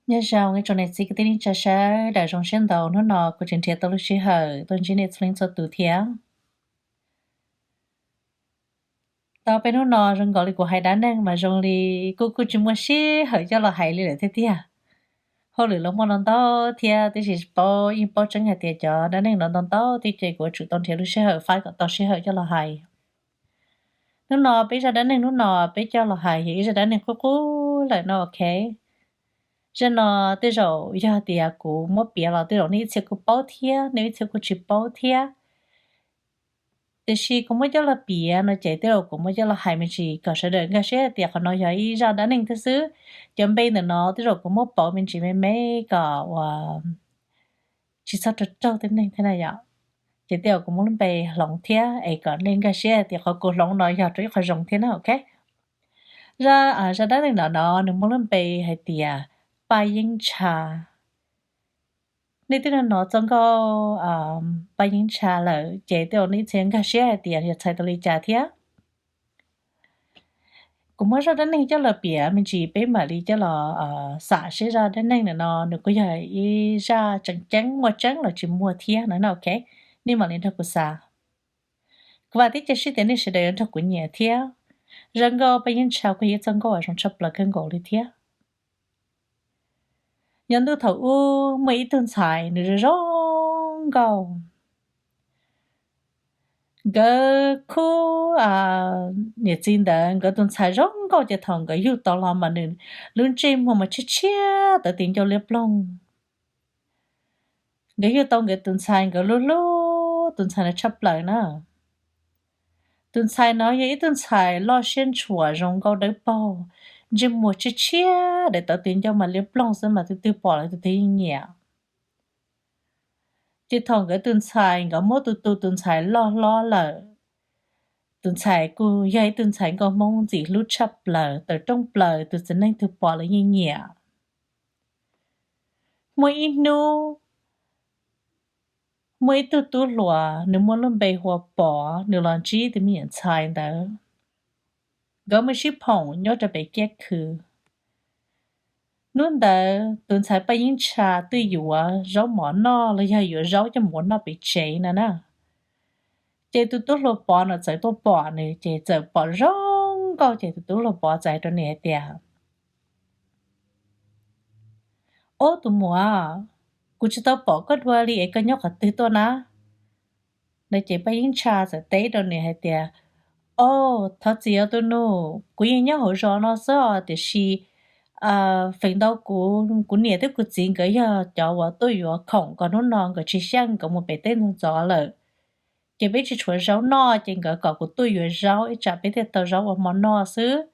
Nyob zoo ib tsoom niam txiv kwv tij neej tsa sawv daws, zoo siab ntau hnub no kuv tseem nrhiav tau lub sij hawm tuaj ntsib nej txhua leej txhua tus thiab. Tau peb hnub no zoo nkaus li kuv hais dab neeg mas zoo li kuj kuj tsis muaj sij hawm coj los hais li lawm thiab tiag. Hauj lwm los muaj ntau ntau thiab, tiam sis paub yeej paub tseeb hais tias cov dab neeg no ntau ntau thiab, ces kuv yuav tsum tau nrhiav lub sij hawm faib kom tau sij hawm coj los hais. Hnub no peb zaj dab neeg hnub no peb coj los hais yog ib zaj dab neeg qub qub lawm no, ok. Zaj no tej zaum yog tias kuv muab piav los tej zaum nej ib txhia kuj paub thiab, nej ib txhia kuj tsis paub thiab. Tiam sis kuv muab coj los piav no ces tej zaum kuv muab coj los hais me ntsis kom sawv daws nkag siab tias qhov no yog ib zaj dab neeg thiab xwb. Cov npe ntawm no tej zaum kuv muab pauv me ntsis me me kom uas tsis txhob raug raug tej neeg thiab na yom. Ces tej zaum kuv muab lub npe hloov thiab es kom nej nkag siab tias qhov kuv hloov no yog rau ib qho zoo thiab na, ok. Zaj, zaj dab neeg no no nws muaj lub npe hais tias Paj Yeeb Ntsha. Nej twb hnov txog nkauj Paj Yeeb Ntsha lawm ces tej zaum nej txhia nkag siab hais tias yog txhais tau li cas thiab. Kuv muab zaj dab neeg coj los piav me ntsis peb mam li coj los xam seb zaj dab neeg no no nws kuj yog ib zaj tseem ceeb muaj tseeb los tsis muaj thiab no, ok. Nej mam li nrog kuv xav. Kuv vam thiab cia siab tias nej sawv daws yuav nrog kuv nyiam thiab. Zaj nkauj Paj Yeeb Ntsha kuj yog ib zaj nkauj uas zoo tshaj plaws kawg nkaus li thiab. Nyob ntuj thaum ub muaj ib tug ntxhais nws zoo zoo nkauj. Nkawd khub niam txiv ntawd nkawd tus ntxhais zoo nkauj ces thaum nkawd yug tau los mas nws lub ntsej muag mas tshiab tshiab tawv tis ncauj liab ploog. Nkawd yug tau nkawd tus ntxhais, nkawd hlub hlub tus ntxhais no tshaj plaws na. Tus ntxhais no yog ib tug ntxhais loj siab ntshua zoo nkauj dawb paug, ntsej muag tshiab tshiab tawv tis ncauj mas liab ploog xwb mas tus twg pom los tus twg yeej nyiam. Ces thaum nkawd tus ntxhais, nkawd muab tus tu tus ntxhais loj hlob lawm, tus ntxhais kuj yog ib tug ntxhais nkauj Hmoob ntxim hlub tshaj plaws, tawm rooj plaws, tus txiv neej twg pom los yeej nyiam. Muaj ib hnub, muaj ib tug tub hluas nws muaj lub npe hu ua Pov, nws los ntsib tus me nyuam ntxhais ntawd. Nkawd muaj sib phoom nyob rau pem kiab khw. Hnub ntawd tus ntxhais Paj Yeeb Ntsha twb yuav zaub mov noj los yog yuav zaub coj mus ua noj pem tsev no na. Ces tus tub hluas Pov no txawm tuaj pom nws ces txawm pom zoo nkauj ces tus tub hluas Pov txawm hais rau nws hais tias, Ob tus muam, kuv tsis tau pom koj dua li es koj nyob qhov twg tuaj na? No ces Paj Yeeb Ntsha txawm teb rau nws hais tias, Au, thov txim os tus nus, kuv yeej nyob hauv zos no xwb os, tiam sis feem ntau kuv, kuv niam thiab kuv txiv nkawd yog cov uas tuaj yuav khoom kom hnub no nkawd tsis xyeej, nkawd mus pem teb ntxov ntxov lawm. Ces peb tsis tshuav zaub noj ces nkawd kom kuv tuaj yuav zaub ib tsam peb thiaj tau zaub ua hmo noj xwb.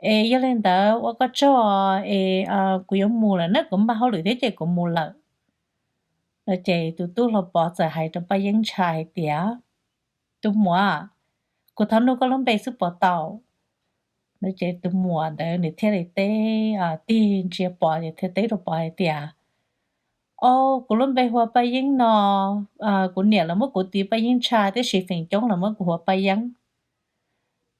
Es yog li ntawd ua koj tsaug es kuv yuav mus lawm na, kuv npaj hauj lwm thiab ces kuv mus lawm. No ces tus tub hluas Pov txawm hais rau Paj Yeeb Ntsha hais tias, Tus muam, kuv thov nug koj lub npe xwb puas tau? No ces tus muam ntawd nws thiaj li teb, tig ntsia Pov ces thiaj teb rau Pov hais tias, Au, kuv lub npe hu ua Paj Yeeb no, kuv niam lawv muab kuv tis Paj Yeeb Ntsha tiam sis feem coob lawv muab kuv hu ua Paj Yeeb.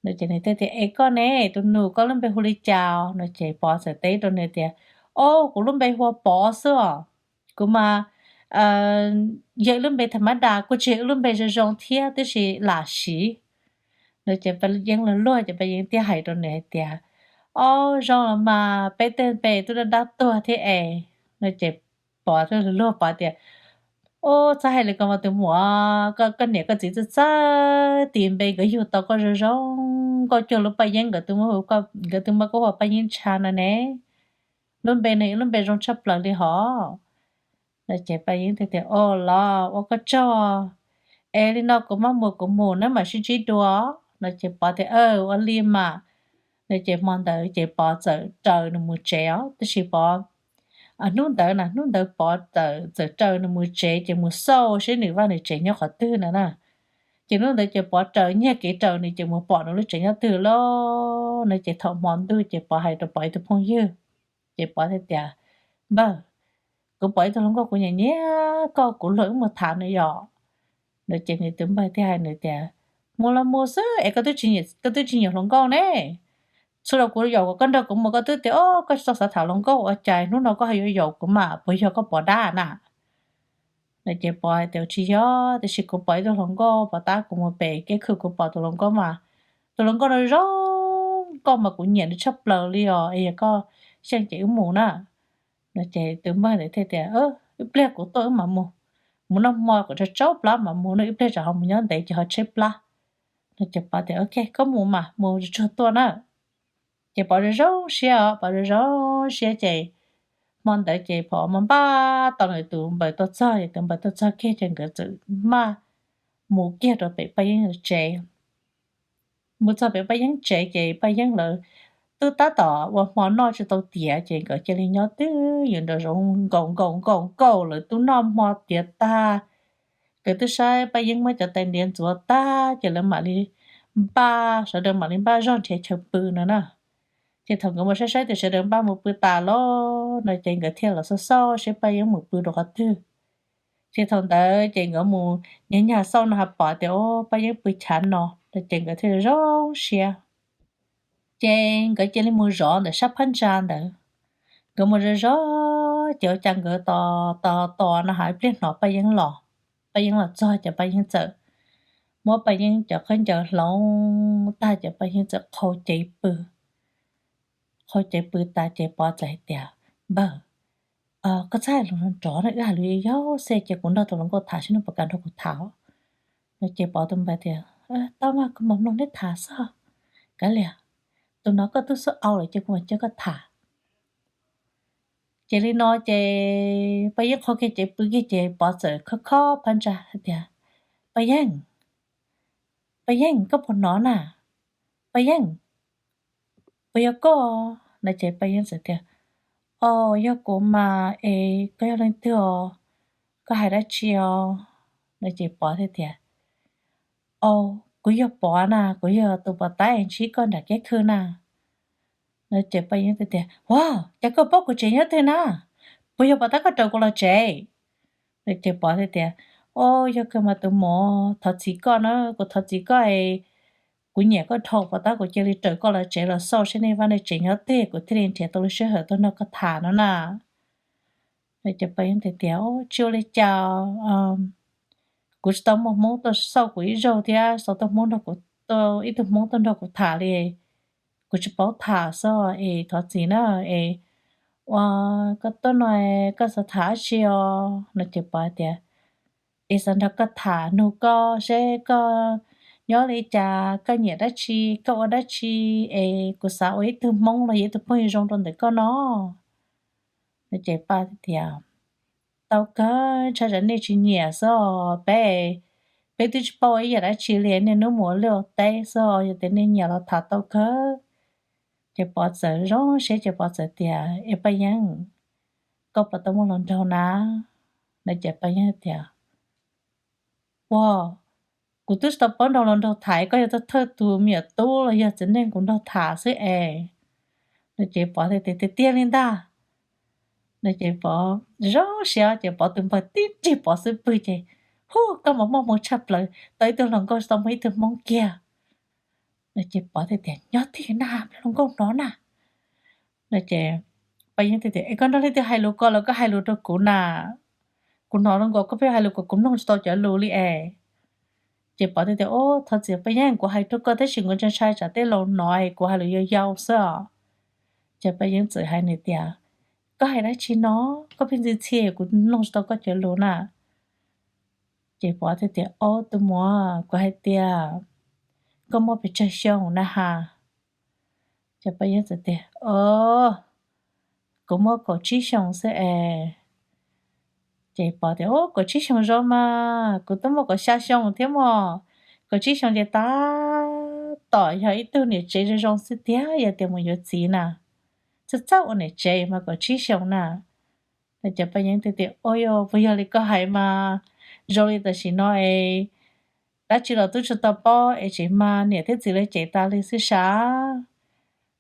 No ces nws thiaj tias, Es koj ne, tus nus, koj lub npe hu li cas? No ces Pov txawm teb rau nws tias, Au, kuv lub npe hu ua Pov xwb os. Kuv mas yog ib lub npe tham mab das, kuj tsis yog ib lub npe zoo zoo thiab tiam sis lam siv. No ces Paj Yeeb luag luag ces Paj Yeeb thiaj hais rau nws hais tias, Au, zoo los mas, peb tej npe twb dab dab tuag thiab es. No ces Pov thiaj luag Pov tias, Au, txhob hais li ko mas tus muam, koj niam koj txiv txawj txawj tis npe, nkawd yug tau koj zoo zoo nkauj cuag lub Paj Yeeb, nkawd twb muab koj hu ua Paj Yeeb Ntsha no ne. Lub npe no yog lub npe zoo tshaj plaws li hos. No ces Paj Yeeb thiaj tias, Au los, ua koj tsaug. Es li no kuv maj mus kuv mus, neb mam sib ntsib dua. No ces Pov tias, Aw, ua li mas. No ces hmo ntawd ces Pov txawm raws nws mus tsev os, tiam sis Pov, hnub ntawd na, hnub ntawd Pov txawm raws nws mus tsev ces mus xauj seb nws vaj nws tsev nyob qhov twg no na. Ces hnub ntawd ces Pov raws nyiag kev raws nws ces mus pom nws lub tsev nyob twg lawm. No ces thaum hmo ntuj ces Pov hais rau Pov ib tug phooj ywg, ces Pov thiaj tias, Npawg, kuv pom ib tug hluas nkauj kuv nyiam nyiam koj, kuv luag wb mus tham nws yom. No ces nws tus npawg thiaj hais nws tias, Mus los mus xwb es koj twb tsis nyiam hluas nkauj ne. txhua zaus kuv yaum kom koj nrog kuv mus koj twb tias, o, koj tsis tau xav tham hluas nkauj, ua cas hnub no koj ho yuav yaum kuv mas, puas yog koj pom dab na? No ces Pov hais tias, tsis yog, tiam sis kuv pom ib tug hluas nkauj pov tab kuv mus pem kev khw kuv pom tus hluas nkauj mas, tus hluas nkauj no zoo nkauj mas kuv nyiam nws tshaj plaws li os, es yog koj xyeej ces wb mus na. No ces tus npawg ntawd thiaj tias, ib pliag kuv tuaj wb mam mus, mus noj hmo kom tsau tsau plab mam mus, noj ib pliag tsam ho mus nyob ntev ces ho tshaib plab. No ces Pov tias, ok, koj mus mas, mus tsuag tsuag tuaj na. Ces Pov zoo zoo siab os, Pov zoo zoo siab ces hmo ntawd ces Pov mas npaj tau nws tus npawg tuaj txog, ces tus npawg tuaj txog kiag ces nkawd txawm maj mus kiag rau pem Paj Yeeb tsev. Mus txog pem Paj Yeeb tsev ces Paj Yeeb lawv twb tab tom ua hmo noj tsis tau tiav ces nkawd cia li nyob twj ywm nraum zoov nkaum nkaum nkaum nkaum lawv twb noj hmo tiav tag. Nkawd twb saib Paj Yeeb muab cov tais ntiav ntxuav tag ces lawv mam li npaj, sawv daws mam li npaj zog nrhiav chaw pw no na. Ces thaum nkawd mus saib saib tias sawv daws npaj mus pw tas lawm no ces nkawd thiaj los xauj xauj seb Paj Yeeb mus pw rau qhov twg. Ces thaum ntawd ces nkawd mus nyag nyag xauj no ho pom tias, o, Paj Yeeb pw chav no no ces nkawd thiaj zoo siab. Ces nkawd cia li mus zov ntawm sab phab ntsa ntawd. Nkawd mus zov zov ces ua cas nkawd tos tos tos no ho ib pliag hnov Paj Yeeb los. Paj Yeeb los txog ces Paj Yeeb txawm muab Paj Yeeb cov khaub ncaws hloov tag ces Paj Yeeb txawm qhau cev pw. Qhau cev pw tas ces Pov txawm hais tias, npawg, koj txhob hais lus nrov na, wb hais lus yau yau xwb ces kuv nrog tus hluas nkauj tham seb nws puas kam nrog kuv tham. No ces Pov tus npawg tias, tau mas, kuv mam mloog neb tham xwb. Kav liam, tus no koj twb xub au lawm ces kuv mam coj koj tham. Ces li no ces Paj Yeeb qhau kiag cev pw kiag ces Pov txawm khob khob phab ntsa hais tias, Paj Yeeb, Paj Yeeb, koj puas hnov na? Paj Yeeb, puas yog koj? No ces Paj Yeeb txawm tias, o, yog kuv mas es koj yog leej twg os? Koj hais dab tsi os? No ces Pov thiaj tias, o, kuv yog Pov na, kuv yog tus pov tab es ntsib koj nram kiab khw na. No ces Paj Yeeb thiaj tias, ua, cas koj paub kuv tsev nyob twg na? Puas yog pov tab koj raws kuv los tsev? No ces Pov thiaj tias, o, yog kawg mas tus muam, thov txim koj na, kuv thov txim koj es kuv nyiam koj dhau, pov tab kuv cia li raws koj los tsev los xauj seb nej vaj nej tsev nyob twg kuv thiaj li nrhiav tau lub sij hawm tuaj nrog koj tham no na. No ces Paj Yeeb tias, tsis ua li cas, kuv tsis tau muaj hmoob tuaj xauj kuv ib zaug thiab tsis tau tuaj hmoob nrog kuv, ib tug hmoob tuaj nrog kuv tham li. Kuv tsis paub tham xwb es thov txim na. Es ua, koj tuaj no koj xav tham dab tsi os? No ces Pov tias, es xav nrog koj tham, nug koj seb koj nyob li cas, koj nyiam dab tsi, koj ua dab tsi, es kuv xav ua ib tug hmoob los yog ib tug phooj ywg zoo rau ntawm koj no. No ces Paj tias, tau kawg, ntshai tsam nej tsis nyiam xwb os, peb, peb twb tsis paub ua ib yam dab tsi li, niaj hnub mus ua liaj ua teb xwb os, yog tias nej nyiam los tham tau kawg. Ces Pov txawm zoo siab ces Pov txawm tias, es Paj Yeeb, koj puas tau muaj hluas nraug na? No ces Paj Yeeb tias, ua, kuv twb tsis tau paub nrog hluas nraug tham, koj yog thawj thawj tus me nyuam tub los yog txiv neej kuv nrog tham xwb es. No ces Pov tias, tiag tiag li ntag. No ces Pov zoo siab ces Pov tus npawg tib nrig Pov xub pwg ces, hu, koj mas muaj hmoo tshaj plaws, tau ib tug hluas nkauj tsis tau muaj ib tug hmoob kiag. No ces Pov thiaj tias, nyob twj ywm na, hluas nkauj hnov na. No ces Paj Yeeb thiaj tias, es koj nrog leej twg hais lus ko los koj hais lus rau kuv na. Kuv hnov zoo nkaus koj pheej hais lus kom kuv mloog tsis tau cov lus li es. Ces Pov thiaj tias, o, thov txim Paj Yeeb, kuv hais rau koj tab sis kuv ntshai ntshai tsam tej laus hnov es kuv hais lus yau yau xwb os. Ces Paj Yeeb txawm hais nws tias, koj hais dab tsi no? Koj pheej ntxhi ntxhi kuv mloog tsis tau koj cov lus na. Ces Pov thiaj tias, o, tus muam, kuv hais tias koj muaj pes tsawg xyoo na has? Ces Paj Yeeb txawm tias, o, kuv muaj kaum tsib xyoos xwb es. Ces Pov tias, o, kaum tsib xyoos zoo mas kuv twb muaj kaum xya xyoo thiab mog. Kaum tsib xyoos ces tab tom yog ib tug niam tsev zoo zoo xwb tiag, yog tias mus yuav txiv na, txawj txawj ua niam tsev mas kaum tsib xyoos na. No ces Paj Yeeb thiaj tias, o, yog puas yog li koj hais mas, zoo li tam sim no es dab tsi los twb tsis tau paub es tseem mas niam thiab txiv lawv cem tas li xwb sav.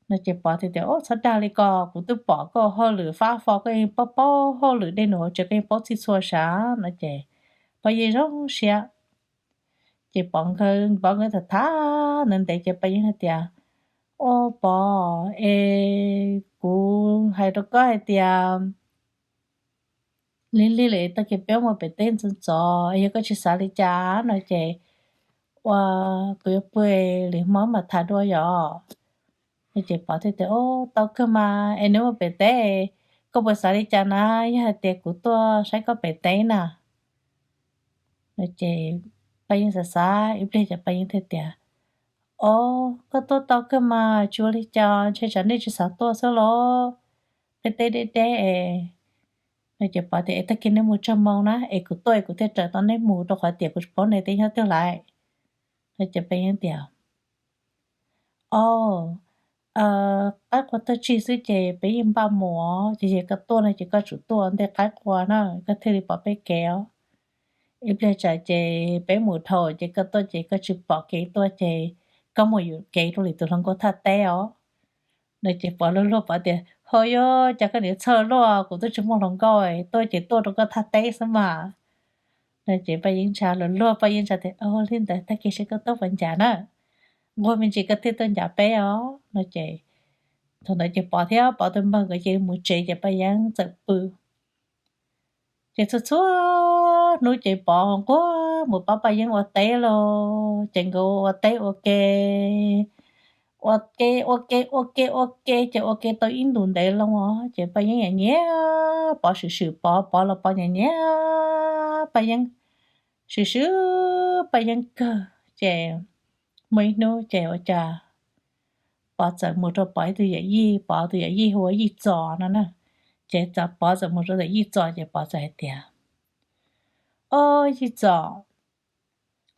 No ces Pov thiaj tias, o, txhob dag li ko, kuv twb pom koj ua hauj lwm fab fo, koj yeej paub paub hauj lwm dej num hauv tsev, koj yeej paub txhij txhua sav. No ces Paj Yeeb zoo siab. Ces Pov nkawd, Pov nkawd tham tham ntev ntev ces Paj Yeeb hais tias, Ua Pov, es kuv hais rau koj hais tias lig lig lawm, tag kis peb mus pem teb ntxov ntxov, yog koj tsis xav li cas no ces ua kuv yuav pw, lwm hmo mam tham dua yom. No ces Pov thiaj tias, Ua tau kawg mas, es neb mus pem teb, koj puas xav li cas na, yog hais tias kuv tuaj saib koj pem teb na? No ces Paj Yeeb xav xav ib pliag ces Paj Yeeb thiaj tias, Ua, koj tuaj tau kawg mas, tsis ua li cas, ntshe tsam nej tsis xav tuaj xwb los, peb teb deb deb es. No ces Pov tias, Es tag kis nej mus tsawg moo na, es kuv tuaj es kuv thiaj raws tau nej mus, rau qhov tias kuv tsis paub nej teb nyob twg lawm. No ces Paj Yeeb tias, Ua, qaib qua tag tsig xwb ces peb yeej npaj mus os, ces yog koj tuaj no ces koj tsum tuaj ntej qaib qua na, koj thiaj li pom peb kev os. Ib pliag tsam ces peb mus dhau ces koj tuaj ces koj tsis pom kev tuaj ces koj mus yuam kev rau lwm tus hluas nkauj thaj teb os. No ces Pov luag luag Pov tias, Ho yog cas koj niam txhawj luaj, kuv twb tsis muaj hluas nkauj, tuaj ces tuaj rau koj thaj teb xwb mas. No ces Paj Yeeb ntshai luag luag, Paj Yeeb ntshai tias, Ua li ntawd tag kis seb koj tuaj puas ncav na, nquag me ntsis koj thiaj tuaj ncav peb os. No ces thaum ntawd ces Pov thiab Pov tus npawg nkawd cia li mus tsev ces Paj Yeeb txawm pw. Ces txhua txhua hnub ces Pov nquag mus pab Paj Yeeb ua teb los, ces nkawd ua teb ua ke, ua ke ua ke ua ke ua ke ces ua ke tau ib ntus ntev loo os, ces Paj Yeeb nyiam nyiam Pov, swm swm Pov, Pov los Pov nyiam nyiam Paj Yeeb, swm swm Paj Yeeb kawg. Ces muaj ib hnub ces ua cas Pov txawm mus rau Pov ib tug yawm yij, Pov tus yawm yij hu ua Yij Txos no na. Ces Pov txawm mus rau ntawm Yij Txos ces Pov txawm hais tias, Ua Yij Txos,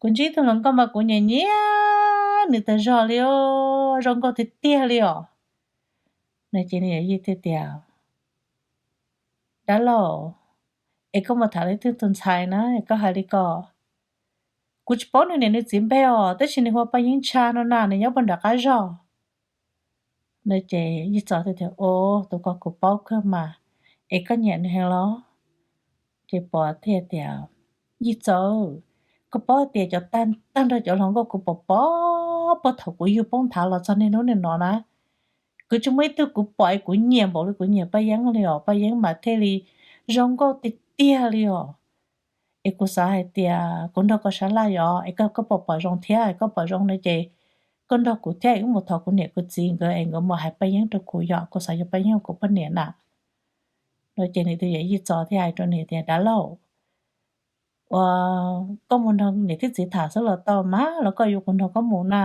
kuv ntsib tug hluas nkauj mas kuv nyiam nyiam nws tas zog li os, zoo nkauj tiag tiag li os. No ces nws yawm yij thiaj tias, Dab laug, es koj mus tham leej twg tus ntxhais na es koj hais li ko? Kuv tsis paub nws niam nws txiv npe os, tab sis nws hu ua Paj Yeeb Ntsha no na, nws nyob puag nram qab zog. No ces Yij Txos thiaj tias, Ua, tus ko kuv paub kawg mas, es koj nyiam nws heev los? Ces Pov thiaj tias, Yij Txos, koj paub tias cov tag nrho cov hluas nkauj kuv pom pom puag thaum kuv yug poob nthav los txog niaj hnub niaj no na, kuv tsis muaj ib tug kuv pom es kuv nyiam npaum li kuv nyiam Paj Yeeb li os, Paj Yeeb mas thiaj li zoo nkauj tiag tiag li os. Es kuv xav hais tias kuv nrog koj sab laj yom, es koj, koj puas pom zoo thiab, koj pom zoo no ces koj nrog kuv thiab es wb mus thov kuv niam kuv txiv nkawd es nkawd mus hais Paj Yeeb rau kuv yom, kuv xav yuav Paj Yeeb ua kuv poj niam na. No ces nws tus yawm Yij Txos thiaj hais rau nws tias, Dab laug, ua, koj mus nrog niam thiab txiv tham xwb los tau mas los koj yuav kuv nrog koj mus na?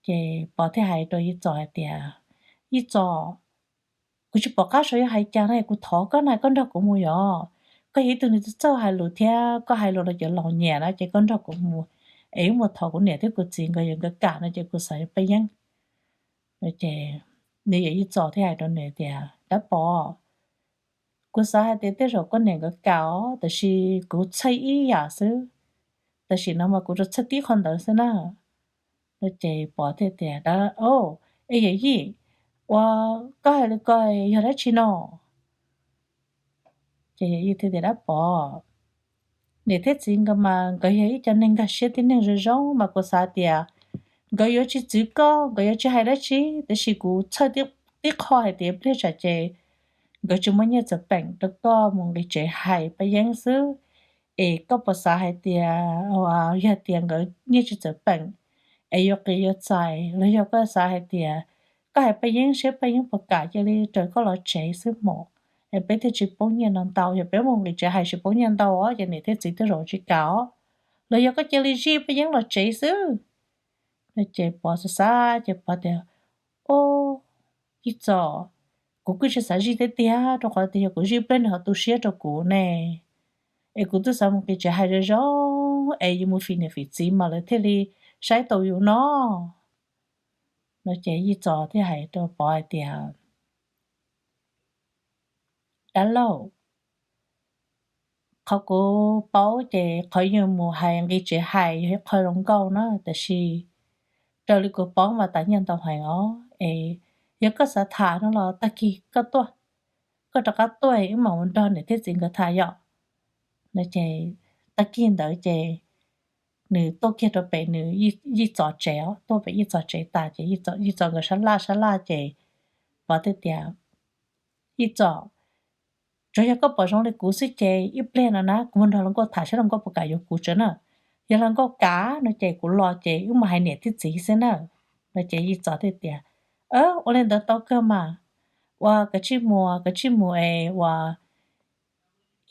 Ces Pov thiaj hais rau Yij Txos hais tias, Yij Txos, kuv tsis pom qab saib yuav hais cas no, kuv thov koj na, koj nrog kuv mus yom. Koj yog ib tug neeg txawj hais lus thiab koj hais lus los cov laus nyiam na, ces koj nrog kuv mus es wb mus thov kuv niam thiab kuv txiv nkawd, yog nkawd kam no ces kuv xav yuav Paj Yeeb. No ces nws yawm Yij Txos thiaj hais rau nws tias, Dab Pov, kuv xav hais tias tej zaum koj niam nkawd kam os, tab sis kuv txhawj ib yam xwb, tam sim no mas kuv tsuas txhawj tib qho ntawd xwb na. No ces Pov thiaj tias, Dab, es yawm Yij, ua, koj hais li ko yog dab tsi no? Ces yawm Yij thiaj tias, Dab Pov, niam thiab txiv nkawd mas nkawd yog ib co neeg nkag siab tib neeg zoo zoo mas kuv xav tias nkawd yuav tsis txwv koj, nkawd yuav tsis hais dab tsi, tab sis kuv txhawj tib qho hais tias pliag tsam ces nkawd tsis muaj nyiaj txawm peem rau koj mus nqis tsev hais Paj Yeeb xwb. Es koj puas xav hais tias yog tias nkawd nyiaj tsis txawm peem es yuav qiv yuav txais, los yog koj xav hais tias koj hais Paj Yeeb saib Paj Yeeb puas kam cia li raws koj los tsev xwb mas, es peb thiaj tsis poob nyiaj no ntau. Yog peb mus nqis tsev hais tsis poob nyiaj ntau os ces niam thiab txiv tej zaum tsis kam os. Los yog koj cia li zij Paj Yeeb los tsev xwb. No ces Pov xav xav ces Pov tias, Ub, Yij Txos, kuv kuj tsis xav zij thiab tiag, rau qhov tias yog kuv zij pliag nws ho tu siab rau kuv ne. Es kuv twb xav mus nqis tsev hais zoo zoo es yus mus fim niam fim txiv mas lawv thiaj li saib taus yus no. No ces Yij Txos thiaj hais rau Pov hais tias, Dab laug, qhov kuv paub ces qhov yus mus hais nqis tsev hais yog ib qho zoo nkauj na, tab sis raws li kuv paub mas tas nyiaj ntau heev os. Es yog koj xav tham no los tag kis koj tuaj, koj rov qab tuaj wb mam mus nrog niam thiab txiv nkawd tham yom. No ces tag kis ntawd ces nws tuaj kiag rau pem nws Yeej Txos tsev os, tuaj pem Yeej Txos tsev tas ces Yeej Txos nkawd sab laj sab laj ces Pov thiaj tias, Yeej Txos, tsuas yog koj pom zoo li kuv xwb ces ib pliag no na kuv mus nrog hluas nkauj tham saib hluas nkauj puas kam yuav kuv tso na. Yog hluas nkauj kam no ces kuv los ces wb mus hais niam thiab txiv xwb na. No ces Yeej Txos thiaj tias, Ua li ntawd tau kawg mas, ua koj tsij mus, koj tsij mus es ua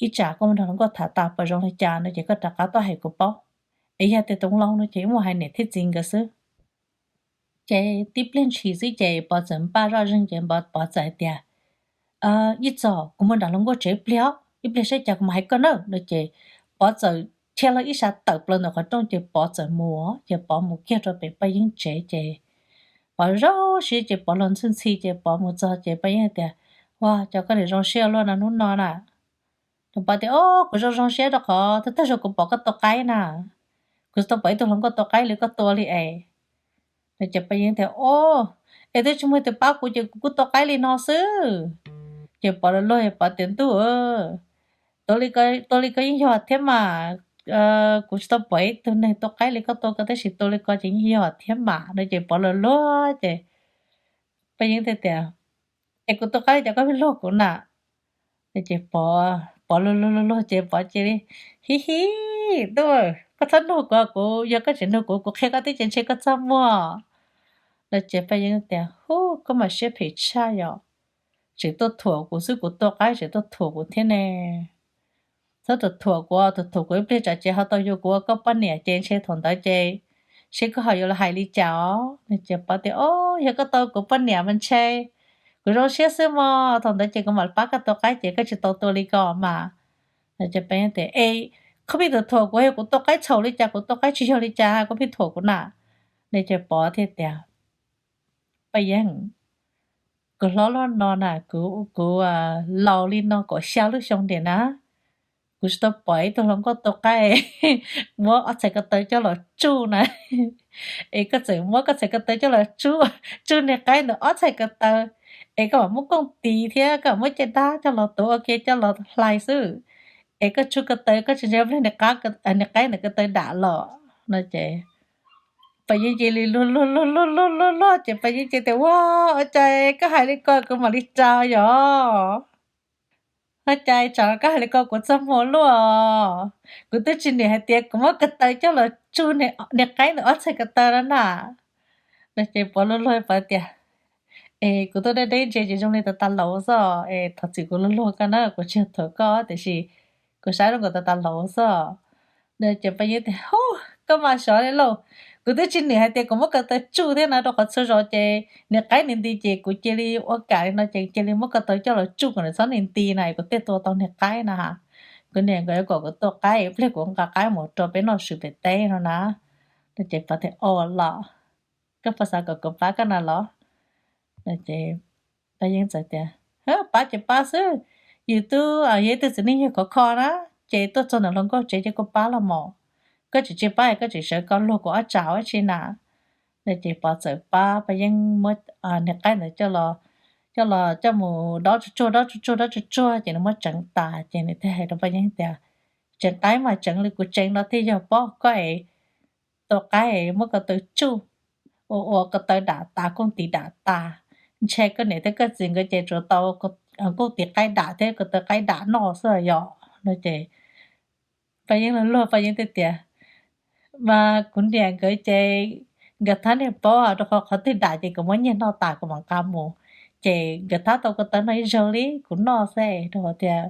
ib tsam koj mus nrog hluas nkauj tham tas pom zoo li cas no ces koj rov qab tuaj hais kuv paub, es yog tias tus laus no ces wb mus hais niam thiab txiv nkawd xwb. Ces tib pliag ntshis xwb ces Pov txawm npaj zoj zeeg ces Pov txawm hais tias, Yeej Txos, kuv mus nram hluas nkauj tsev ib pliag, ib pliag saib cas kuv mam hais koj na. No ces Pov txawm thiaj los ib sab tawm plaws ntawm qhov rooj ces Pov txawm mus, ces Pov mus kiag rau pem Paj Yeeb tsev ces Pov zoo siab ces Pov los ntxhi ntxhi ces Pov mus txog ces Paj Yeeb tias, Ua cas koj niam zoo siab luaj no hnub no na? Pov tias, Au, kuv zoo zoo siab rau qhov tag tag zog kuv pom koj tua qaib na, kuv tsis tau pom ib tug hluas nkauj tua qaib li koj tua li es. No ces Paj Yeeb tias, Au, es twb tsis muaj tus pab kuv ces kuv kuj tua qaib li no xwb. Ces Pov luag luag Pov tias, Ntuj, tua li ko yeej yog thiab mas, kuv tsis tau pom ib tug neeg tua qaib li koj tua ko tab sis tua li ko ces yeej yog thiab mas. No ces Pov luag luag ces Paj Yeeb thiaj tias, Es kuv tua qaib li cas koj pheej luag kuv na? Ces Pov luag luag luag luag ces Pov cia li, Hib hib, ntuj, koj txhob nug kuv, kuv yog koj tseem nug kuv, kuv qhia koj tib ce ntshe koj txaj muag. No ces Paj Yeeb tias, Hu, koj mas siab phem tshaj yom, tseem tuaj thuam kuv xwb, kuv tua qaib tseem tuaj thuam kuv thiab ne. Txhob tuaj thuam kuv, tuaj thuam kuv ib pliag tsam ces ho tau yuav kuv ua koj poj niam ces ntshe thaum ntawd ces seb koj ho yuav los hais li cas os. No ces Pov tias, Au, yog koj tau kuv poj niam mas ntshe kuv zoo siab xwb mog, thaum ntawd ces kuv mam pab koj tua qaib ces koj tsis tau tua li ko mas. No ces Paj Yeeb tias, Es koj pheej tuaj thuam kuv, yog kuv tua qaib txhaum li cas, kuv tua qaib tsis yog li cas koj pheej thuam kuv na? No ces Pov thiaj tias, Paj Yeeb, kuv hlob loj no na, kuv, kuv laus li no kaum xya lub xyoo ntiag na, kuv tsis tau pom ib tug hluas nkauj tua qaib muab ob txhais ko taw coj los tsuj na. Es koj txawm muab koj txhais ko taw coj los tsuj, tsuj niag qaib ntawd ob txhais ko taw, es koj mam muab kooj tis thiab koj mam muab caj dab coj los tuav ua ke coj los hlais xwb. Es koj tsuj ko taw koj tsis ntsia pliag niag qaib ntawd ko taw dam los? No ces Paj Yeeb cia li luag luag luag luag luag luag luag ces Paj Yeeb cia tias, Ua, ua cas koj hais li ko kuv mam li rau yom? Ua cas tsam koj hais li ko kuv txaj muag luaj? Kuv twb tsis nim hais tias kuv muab ko taw coj los tsuj niag qaib ntawd ob txhais ko taw no na. No ces Pov luag luag Pov tias, Es kuv tuaj deb deb ntse ces zoo li tas tas laus xwb es thov txim kuv luag luag koj na, kuv tsis yog thuam koj tiam sis kuv saib zoo nkaus tas tas laus xwb. No ces Paj Yeeb tias, Hu, koj mas xyov li lauj, kuv twb tsis nim hais tias kuv muab ko taw tsuj thiab na, rau qhov txhua zaus ces niag qaib nws nti ces kuv cia li ua kam li no ces cia li muab ko taw coj los tsuj kom nws txhob nim nti na es kuv thiaj tua tau niag qaib na. Kuv niam nkawd yuav kom kuv tua qaib ib pliag kuv nqa qaib mus rau peb noj swm pem teb no na. No ces Pov tias, Ua los, koj puas xav kom kuv pab koj na los? No ces Paj Yeeb txawm tias, Pab ces pab xwb, yus twb yog ib tug txiv neej yawg khov kho na, ces tuaj txog ntawm hluas nkauj tsev ces kuv pab los mas, koj tseem tsis pab koj tseem sawv koj luag kuv ob tsam ua tsi na. No ces Pov txawm pab Paj Yeeb muab niag qaib ntawd coj los, coj los coj mus dob tsuj tsuag dob tsuj tsuag dob tsuj tsuag ces nws muab tseev tas ces nws thiaj hais rau Paj Yeeb tias, Tseev qaib mas tseev li kuv tseev no thiaj yog pob, koj es tua qaib muab ko taw tsuj, ua ua ko taw dam tas kooj tis dam tas, ntshe koj niam thiab koj txiv nkawd ces tsuas tau kooj tis qaib dam thiab ko taw qaib dam noj xwb yom. No ces Paj Yeeb luag luag Paj Yeeb thiaj tias, Mas kuv niam nkawd ces nkawd thab niag pob rau qhov qhov twg dam ces kuv muab nyiag noj tas kuv mam nqa mus, ces nkawd thab tau ko taw noj ib zaug li kuv noj xwb rau qhov tias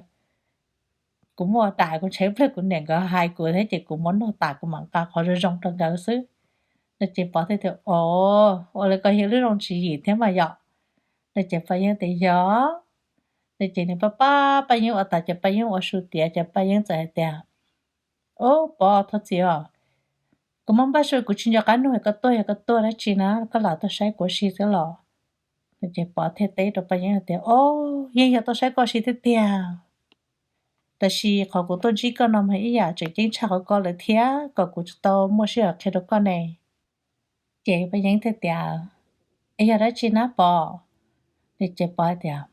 kuv muaj dam kuv ntshe ib pliag kuv niam nkawd hais kuv thiab ces kuv muab noj tas kuv mam nqa qhov zoo zoo rau nkawd xwb. No ces Pov thiaj tias, Ua, ua li ko yog lub zoo tswv yim thiab mas yom. No ces Paj Yeeb tias, Yog. No ces nws pab pab Paj Yeeb ua tas ces Paj Yeeb ua su tiav ces Paj Yeeb txawm hais tias, Ub, Pov, thov txim os, kuv muaj npaj su kuv tsis nco qab nug koj tuaj, yog koj tuaj dab tsi na koj lam tuaj saib kuv ua si xwb los? No ces Pov thiaj teb rau Paj Yeeb hais tias, Ub, yeej yog tuaj saib koj ua si thiab tiag, tab sis qhov kuv tuaj ntsib koj no mas ib yam tseem ceeb tshaj qhov ko lawm thiab kom kuv tsis tau muaj sij hawm qhia rau koj ne. Ces Paj Yeeb thiaj tias, Es yog dab tsi na Pov? No ces Pov hais tias,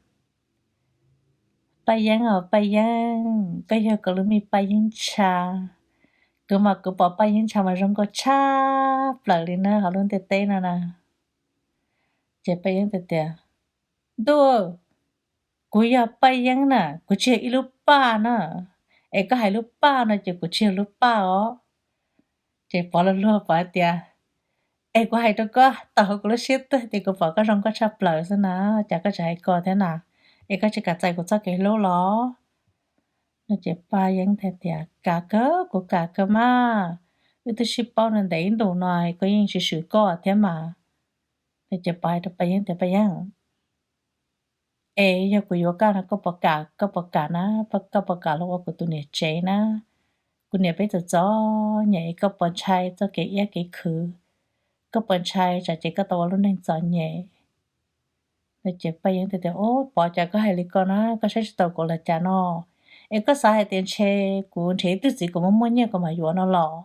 Paj Yeeb os Paj Yeeb, koj yog kuv lub me Paj Yeeb ntsha, Kuv mas kuv pom Paj Yeeb ntshai mas zoo nkauj tshaj plaws li na hauv lub ntiaj teb no na. Ces Paj Yeeb tias, Ntuj, kuv yog Paj Yeeb na, kuv tsis yog ib lub paj na. Es koj hais lub paj no ces kuv tsis yog lub paj os. Ces Pov luag luag Pov tias, Es kuv hais rau koj, tawm hauv kuv lub siab tuag tias kuv pom koj zoo nkauj tshaj plaws xwb na, cas koj tsis hais ko thiab na? Es koj tsis kam txais kuv txoj kev hlub los? No ces Paj Yeeb thiaj tias, Kam kawg, kuv kam kawg mas. Wb twb sib paub no ntev ib ntus no, koj yeej tsis swm koj thiab mas. No ces Pov hais rau Paj Yeeb tias, Paj Yeeb, es yog kuv yuav koj no koj puas kam, koj puas kam na? Koj puas kam los ua kuv tus niam tsev na? Kuv niam peb txom txom nyem, koj puas ntshai txoj kev iab kev khwv? Koj puas ntshai tsam ces koj tau ua lub neej txom nyem? No ces Paj Yeeb tias, Ub, Pov, cas koj hais li ko na, koj saib tsis taus kuv los cas no? Es koj xav hais tias ntshe kuv nrhiav ib tug txiv kuv muaj muaj nyiaj kuv mam yuav no los?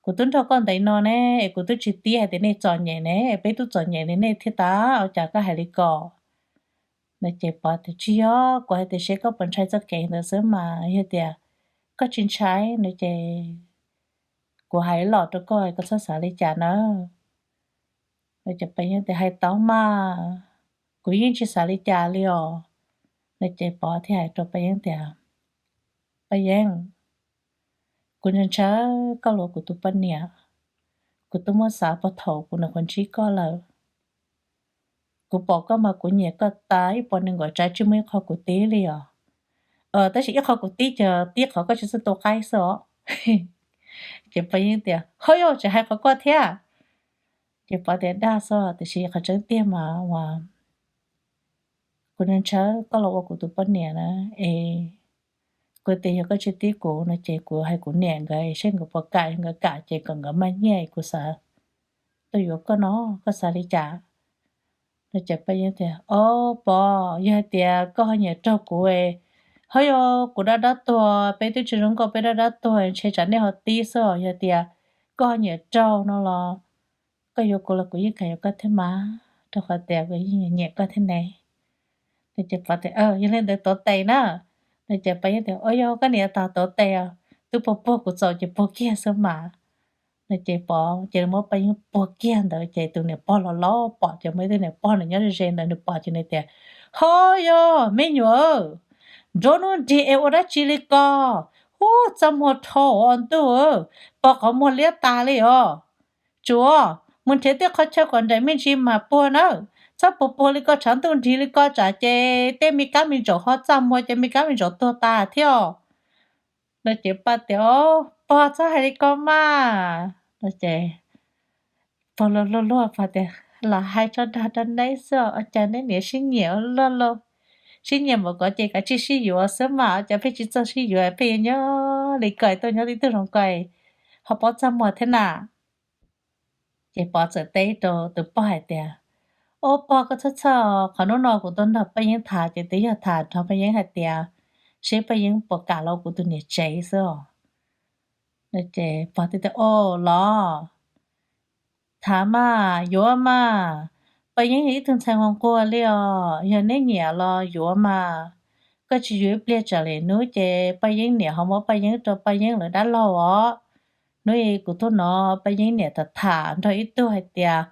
Kuv twb nrog koj ntev no ne, es kuv twb tsis tib hais tias nej txom nyem ne, peb twb txom nyem li nej thiaj tas, ua cas koj hais li ko? No ces Pov tias, Tsis yog, kuv hais tias seb koj puas ntshai txoj kev ntawd xwb mas, yog tias koj tsis ntshai no ces kuv hais los rau koj, koj txhob xav li cas na. No ces Paj Yeeb tias, Hais tau mas, kuv yeej tsis xav li cas li os. No ces Pov thiaj hais rau Paj Yeeb tias, Paj Yeeb, kuv ntshaw ntshaw koj los ua kuv tus poj niam. Kuv twb muab xav puag thaum kuv nyuam qhuav ntsib koj lawm. Kuv pom koj mas kuv nyiam koj tas ib puas nees nkaum tsav, tsis muaj ib qho kuv tib li os. Tab sis ib qho kuv tib ces tib qhov koj tsis txawj tu qaib xwb os. Ces Paj Yeeb tias, Ho yog tsis hais qhov koj thiab. Ces Pov tias, Dag xwb, tiam sis qhov tseeb tiag mas uas kuv ntshaw ntshaw koj los ua kuv tus poj niam na. Es kuv tias yog koj tsis tib kuv no ces kuv hais kuv niam nkawd seb nkawd puas kam, nkawd kam ces kom nkawd maj nyiaj, kuv xav tuaj yuav koj no, koj xav li cas? No ces Paj Yeeb tias, Ob Pov, yog hais tias koj ho nyiam raug kuv, ho yog kuv dab dab tuag, peb twb tsis zoo nkauj, peb dab dab tuag, ntshe tsam nej ho tib xwb os. Yog tias koj ho nyiam raug no los koj yuav kuv los kuv yeej kam yuav koj thiab mas, rau qhov tias kuv yeej nyiam koj thiab ne. No ces Pov tias, Yog li ntawd tuav tes na. No ces Paj Yeeb tias, Ob, yog koj niam tas tuav tes os, twb puag puag kuv txaus ces puag kiag xwb mas. No ces Pov cia li muab Paj Yeeb puag kiag ntawd ces tus niam pog los los pom, ces muaj ib tug niam pog nws nyob ze ze ntawd nws pom ces nws tias, Ho yog me nyuam, nruab hnub nrig es ua dab tsi li ko? Ub, txaj muag dhau os ntuj, pog qhov muag liab tas li os. Tsuav mus nrhiav tej qhov chaw kom nraim me ntsis mas puag nawb, txhob puag puag li ko, tshav ntuj nrig li ko tsam ces tej me kab me ntsaum ho txaj muag ces me kab me ntsaum tuag tas thiab. No ces Paj tias, Pog txhob hais li ko mas. No ces Pog luag luag Paj tias, Lam hais tso dag rau neb xwb os, cas neb niam sib nyiam luaj luaj, sib nyiam npaum ko ces kav tsij sib yuav xwb mas, cas pheej tsis txawj sib yuav, pheej yuav nyob li ko tuaj nyob tib tug zoo ko ho paub txaj muag thiab na. Ces Pov txawm teb rau tus pog hais tias, Ob pog, koj txhob txhawj, qhov hnub no kuv tuaj nrog Paj Yeeb tham ces twb yog tham nrog Paj Yeeb hais tias seb Paj Yeeb puas kam los kuv tus niam tsev xwb os. No ces Pog teb tias, Ob los, tham mas, yuav mas, Paj Yeeb yog ib tug ntxhais nquag nquag li os, yog neb nyiam los yuav mas. Koj tsis yuav ib pliag tsam lwm hnub ces Paj Yeeb niam ho muab Paj Yeeb rau Paj Yeeb lawv dab laug os. Hnub i kuv tuaj no, Paj Yeeb niam tham tham nrog ib tug hais tias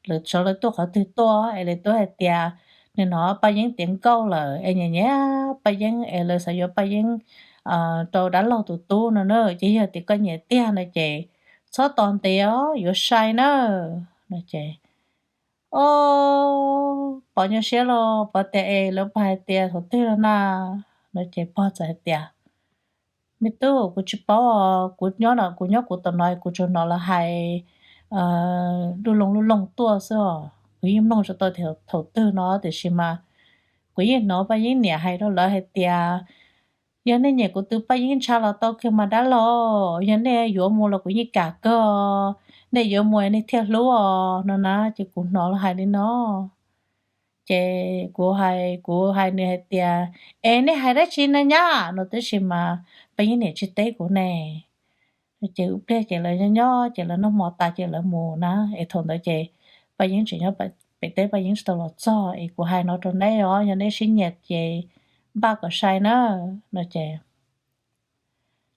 lawv tsov lawv tuaj qhov twg tuaj es lawv tuaj hais tias nws hnov Paj Yeeb tiav nkauj lawm es nyiam nyiam Paj Yeeb es lawv xav yuav Paj Yeeb rau dab laug tus tub no na. Ces yog tias koj nyiam tiag no ces txhob tos ntev os, yuav sai na. No ces, Ob, Pov nyuaj siab los Pov tias, Es lawv puas hais tias thaum twg los na? No ces Pog txawm hais tias, Me tub, kuv tsis paub os, kuv nyob no, kuv nyob kuv tom no, kuv tsuas hnov lawv hais du loo du loo tuaj xwb os, kuv yeej mloog tsis tau tias thaum twg no, tiam sis mas kuv yeej hnov Paj Yeeb niam hais rau lawv hais tias, Yog nej nyiam kuv tus Paj Yeeb ntsha los tau kiag mas dab laug, yog nej yuav mus los kuv yeej kam kawg, nej yuav mus nej thiaj hlub os, no na. Ces kuv hnov lawv hais li no. Ces kuv hais, kuv hais nws hais tias, Es nej hais dab tsi na nyab? No tab sis mas Paj Yeeb niam tsis teb kuv ne. Ces ib pliag ces lawv nyob nyob ces lawv noj hmo tas ces lawv mus na. Es thaum ntawd ces Paj Yeeb tseem nyob pem teb, Paj Yeeb tsis tau los txog. Es kuv hais no rau neb os, yog neb sib nyiam ces npaj kom sai na. No ces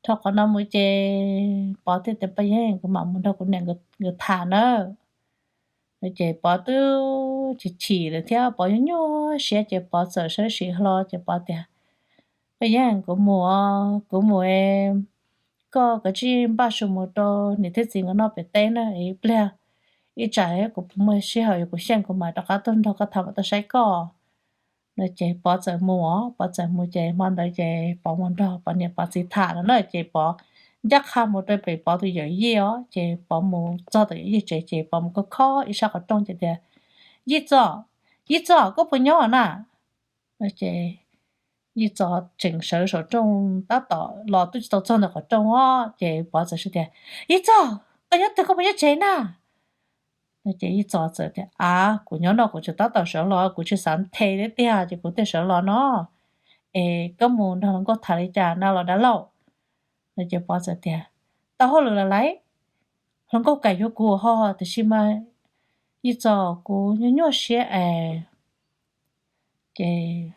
Dhau qhov no mus ces Pov thiaj tias, Paj Yeeb, kuv mam mus nrog kuv niam nkawd tham nawb. Ces Pov twb chim chim lawm thiab Pov nyuaj nyuaj siab ces Pov txawm sawv tsees hlo ces Pov tias, Paj Yeeb, kuv mus, kuv mus, koj kav tsij npaj su mus rau niam thiab txiv nkawd noj pem teb na, ib pliag ib tsam kuv muaj sij hawm kuv xyeej kuv mam rov qab tuaj nrog koj tham mam tuaj saib koj. No ces Pov txawm mus, Pov txawm mus ces hmo ntawd ces Pov mus nrog Pov niam Pov txiv tham no na ces Pov ncaj qha mus rau pem Pov tus yawm yij os ces Pov mus txog tom yawm yij tsev ces Pov mus khob khob ib sab qhov rooj ces tias, Yij txos, yij txos, koj puas nyob na? No ces yij txos tseem sawv saum rooj tab tom los twb tsis tau txog ntawm qhov rooj os ces Pov txawm tias, Yij txos, koj nyob twg, koj puas nyob tsev na? No ces yij txos txawm tias, Av, kuv nyob no kuv tseem tab tom sawv los, kuv tsis xav nthe thiab tiag ces kuv thiaj sawv los no. Es koj mus nrog hluas nkauj tham li cas na los dab laug? No ces Pov txawm tias, Tau hauj lwm lawm lauj, hluas nkauj kam yuav kuv ho, tiam sis mas yij txos, kuv nyuaj nyuaj siab es. Ces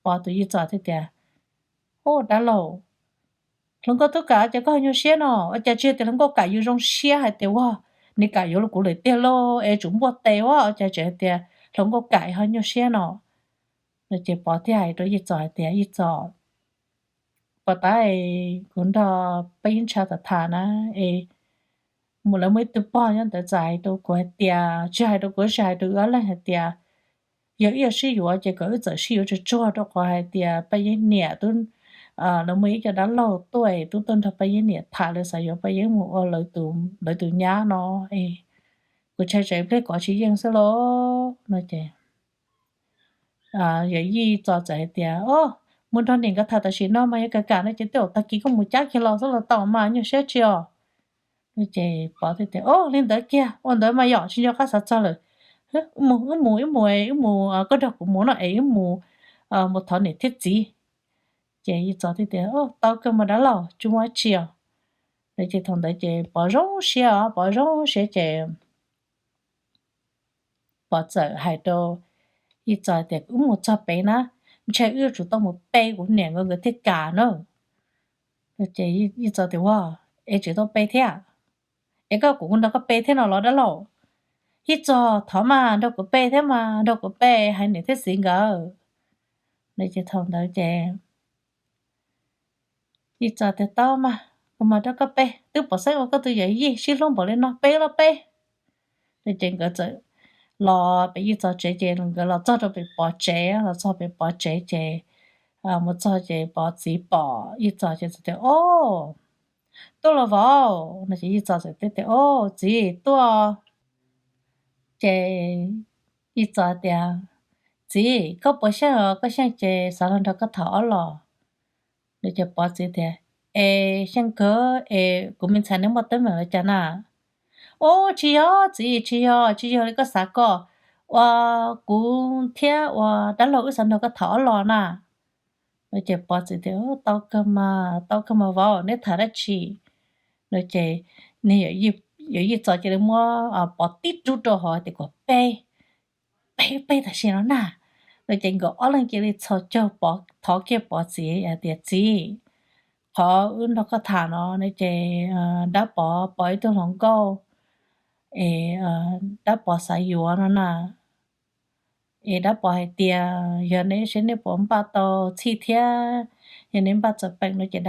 Pov tus yij txos thiaj tias, Ub, dab laug, hluas nkauj twb kam ces koj nyuaj siab no, ua cas tsis tias hluas nkauj kam yus zoo siab hais tias ua, nws kam yuav kuv lawm tiag lauj es tsum npuaj tes ua, ua cas tseem hais tias hluas nkauj kam ho nyuaj siab no? No ces Pov thiaj hais rau yij txos hais tias, Yij txos, puas tab kuv nrog Paj Yeeb Ntsha tham tham na es mus lawv muaj ib tug pog nyob ntawd txawm hais rau kuv hais tias, tsis hais rau kuv, tsis hais rau wb ob leeg hais tias yog wb yuav sib yuav ces kom wb txawm sib yuav tsuag tsuag rau qhov hais tias Paj Yeeb niam twb, lawv muaj ib co dab laug tuaj es twb tuaj nrog Paj Yeeb niam tham, lawv xav yuav Paj Yeeb mus ua lawv tus nyab no es kuv ntshai tsam ib pliag kov tsis yeej xwb lauj. No ces yawm yij txos txawm hais tias, Ub, mus nrog niam nkawd tham tam sim no mas yog kam kam no ces tej zaum tag kis koj mus cab kiag los xwb los tau mas, nyuaj siab tsi os. No ces Pov thiaj tias, Ub, li ntawd kiag ua ntawd mas yom, tsis nco qab xav txog lawm. Wb mus, wb mus, wb mus, wb mus, koj nrog kuv mus no es wb mus, mus thov niam thiab txiv. Ces yij txos thiaj tias, Ub, tau kawg mas dab laug, tsis muaj dab tsi os. No ces thaum ntawd ces Pov zoo siab os, Pov zoo siab ces Pov txawm hais rau yij txos tias, Wb mus txog pem na, ntshai wb yuav tsum tau mus pe kuv niam nkawd nkawd thiaj kam na. No ces yij txos tias, Ua, es tseem tau pe thiab? Es koj kom kuv nrog koj pe thiab no los dab laug? Yij txos, thov mas nrog kuv pe thiab mas, nrog kuv pe hais niam thiab txiv nkawd. No ces thaum ntawd ces yij txos tias, Tau mas, kuv mam nrog koj pe, twb pom xeeb ua koj tus yawm yij sib hlub npaum li no, pe los pe. No ces nkawd txawm los pem yij txos tsev ces nkawd los txog rau pem Pov tsev, los txog pem Pov tsev ces mus txog ces Pov txiv pom yij txos ces txawm tias, Ob, tuaj los vauv? No ces yij txos txawm teb tias, Ob, txiv, tuaj. Ces yij txos tias, Txiv, koj puas xyeej os? Koj xyeej ces xav los nrog koj tham ob los. No ces Pov txiv tias, Es xyeej kawg es kuv me ntxhais neb muaj teeb meem li cas na? Ub, tsis yog txiv, tsis yog, tsis yog li koj xav ko, ua kuv thiab ua dab laug wb xav nrog koj tham ob los na. No ces Pov txiv tias, Tau kawg mas, tau kawg mas vauv, neb tham dab tsi? No ces nws yawm yij txos cia li muab Pov tib rub rau hauv tias, Kom pe, pe, pe tam sim no na. No ces nkawd ob leeg cia li txhos caug Pov, thov kiag Pov txiv hais tias, Txiv, qhov wb nrog koj tham no no ces dab Pov pom ib tug hluas nkauj es dab Pov xav yuav no na. Es dab Pov hais tias yog neb seb neb puas npaj tau txhij thiab, yog neb npaj txawm peem no ces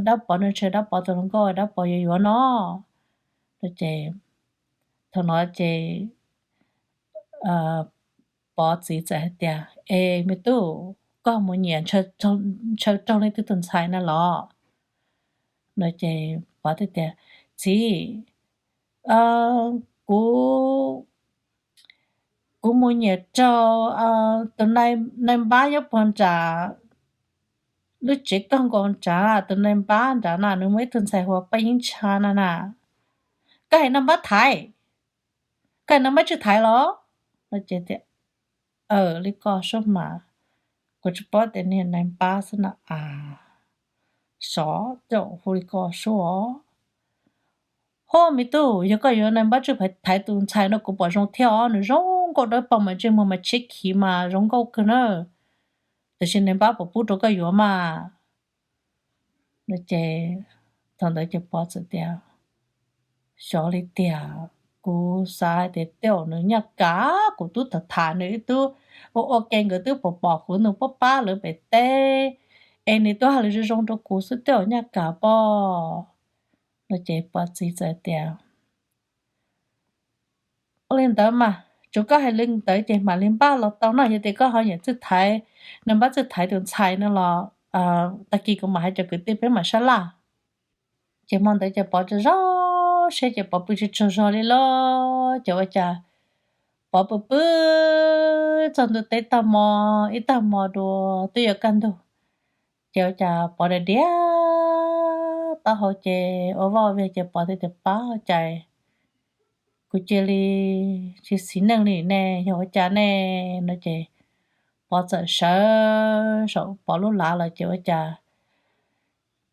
dab Pov no ntshe dab Pov tus hluas nkauj dab Pov yuav yuav no. No ces thaum no ces Pov txiv txawm hais tias, Es me tub, koj mus nyiam ntshaw raug leej twg tus ntxhais na los? No ces Pov thiaj tias, Txiv, kuv, kuv mus nyiam raug tus nai npab nyob puag nram lub tsev kawg nkaus nrad, tus nai npab nrad na nws muaj ib tug ntxhais hu ua Paj Yeeb Ntsha na na. Koj hais nai npab Thaiv? Koj hais nai npab Tswj Thaiv los? No ces tias, Aws, li koj sub mas, kuv tsis paub tias nws nai npab xwb na as. Sov caum hu li koj sub os. Ho me tub, yog koj yuav nai npab Tswj Thaiv tus ntxhais no kuv pom zoo thiab os, nws zoo nkauj dawb paug mas ntsej muag mas tshiab khiv mas zoo nkauj kawg na. Tiam sis nai npab puas pub rau koj yuav mas? No ces thaum ntawd ces Pov txawm tias, xyov li tiag, kuv xav hais tias tej zaum nws nyaj kam, kuv twb tham tham nws ib tug ua ua ke, nkawd twb pom pom kuv nws pab pab lawv pem teb, es nws twb hais lus zoo zoo rau kuv xwb, tej zaum nyaj kam pob. No ces Pov txiv txawm tias, ua li ntawd mas tsuav koj hais li ntawd ces mam li npaj los tau no, yog tias koj ho nyiam Txwj Thaiv, nws npab Txwj Thaiv tus ntxhais no los tag kis kuv mam hais cov kwv tij peb mam sab laj. Ces hmo ntawd ces Pov tsaug zog seb ces Pov pw tsis tsaug zog li los ces ua cas Pov pw pw txog ntua teb tag hmo, ib tag hmo dua twb yuav kaj ntug, ces ua cas Pov diav diav taub hau ces ua vaj ua viag ces Pov thiaj tias, pab cais, kuv cia li tsis xis neej li ne, yog ua cas ne? No ces Pov txawm sawv saum Pov lub lav los ces ua cas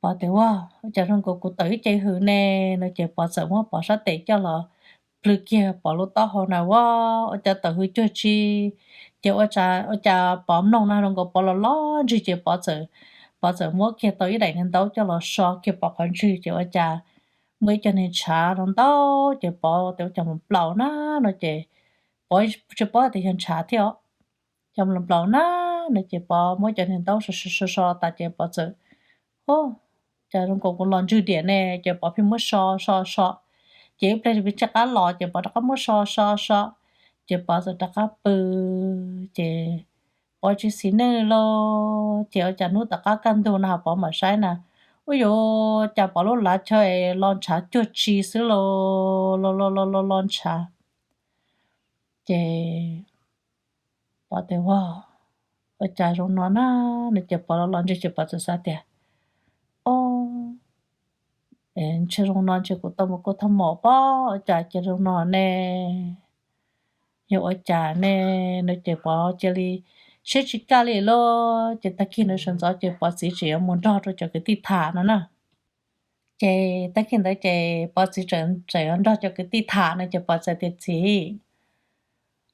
Pov tias, ua, ua cas zoo nkaus kuv tawm ib ce hws ne? No ces Pov txawm muab Pov sab tes coj los plhws kiag Pov lub taub hau na, ua, ua cas tawm hws cuag tsi. Ces ua cas Pov mloog no zoo nkaus Pov los loj ntswg ces Pov txawm, Pov txawm muab kiag tau ib daim niag ntaub coj los so kiag Pov qhov ntswg ces ua cas muaj ib co niag ntshav los ntau, ces Pov tias ua cas mus nplaum na, no ces Pov tsis paub tias yog ntshav thiab os, cov mus nplaum na, no ces Pov muab cov niag ntaub so so so tas ces Pov txawm, ua, cas zoo nkaus kuv los ntswg diam ne, ces Pov pheej muab so so so, ces ib pliag pheej rov qab los ces Pov rov qab muab so so so, ces Pov txawm rov qab pw, ces Pov tsis xis neej li los ces ua cas hnub tom qab kaj ntug no Pov mam saib na, ua yuav cas Pov lub lav chaw es los ntshav cuag tsi xwb los, los los los los los ntshav. Ces Pov tias, ua, ua cas zoo no na, no ces Pov los los ntswg ces Pov txawm xav tias, o, ntshe zoo no ntshe kuv tau mus kuaj thaj maum pob, ua cas cia zoo no ne, yog ua cas ne? No ces Pov cia li siab tsis kaj li los ces tag kis no sawv ntxov ces Pov txiv tseem yuav mus nrog rau cov kwv tij tham no na. Ces tag kis ntawd ces Pov txiv tseem yuav nrog cov kwv tij tham no ces Pov txawm tias, txiv,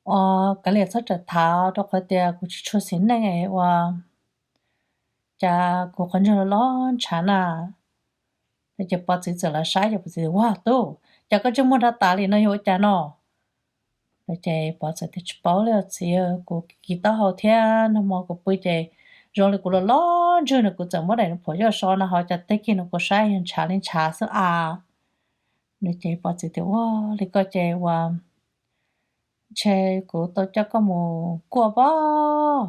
o, kav liam txhob txawm tham rau qhov tias kuv tsis tshua xis neej ua cas kuv qhov ntswg los ntshav na. No ces Pov txiv txawm los saib ces Pov txiv tias, ua tub, cas koj ntsej muag nrov tas li no yog ua cas no? No ces Pov txawm tias, tsis paub li os txiv, kuv kis taub hau thiab nag hmo kuv pw ces zoo li kuv los los ntswg no kuv txawm muab daim phuam coj so no ho cas tag kis no kuv saib yog ntshav li ntshav xwb as. No ces Pov txiv tias, ua li koj ces ua, ntshe kuv tau coj koj mus kuaj pob.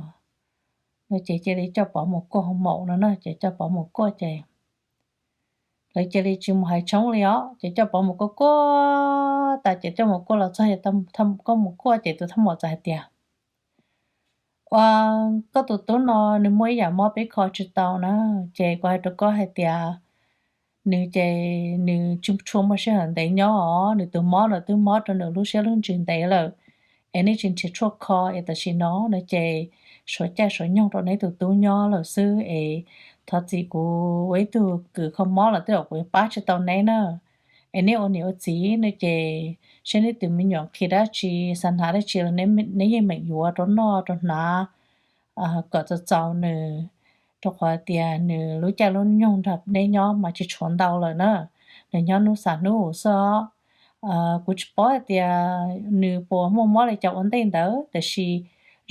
No ces cia li coj Pov mus kuaj hoo maum no na, ces coj Pov mus kuaj ces lawv cia li tsis mus hais tshoob li os, ces coj Pov mus kuaj kuaj tas ces coj mus kuaj los txog, koj mus kuaj ces tus thaj maum txawm hais tias, ua, koj tus tub no nws muaj ib yam mob peb kho tsis tau na, ces kuv hais rau koj hais tias nws ces nws tsis tshua muaj sij hawm ntev nyob os, nws tus mob no twb mob rau nws lub siab lub ntsws ntev lawm, es nej tsis nrhiav tshuaj kho es tam sim no no ces suav caij suav nyoog rau neb tus tub nyob lawm xwb es thov txim kuv ua ib tug kws kho mob los tej zaum kuv yuav pab tsis tau neb na. Es neb ua niam ua txiv no ces saib neb tus me nyuam qhia dab tsi, xav hnav dab tsi los neb yeej meem yuav rau noj rau hnav kom txaus txaus nws, rau qhov tias nws lub caij lub nyoog nrog neb nyob mas tsis tshuav ntau lawm na, nws nyob hnub xav hnub xwb os. Kuv tsis paub hais tias nws puas muaj mob li cas ua ntej ntawd, tiam sis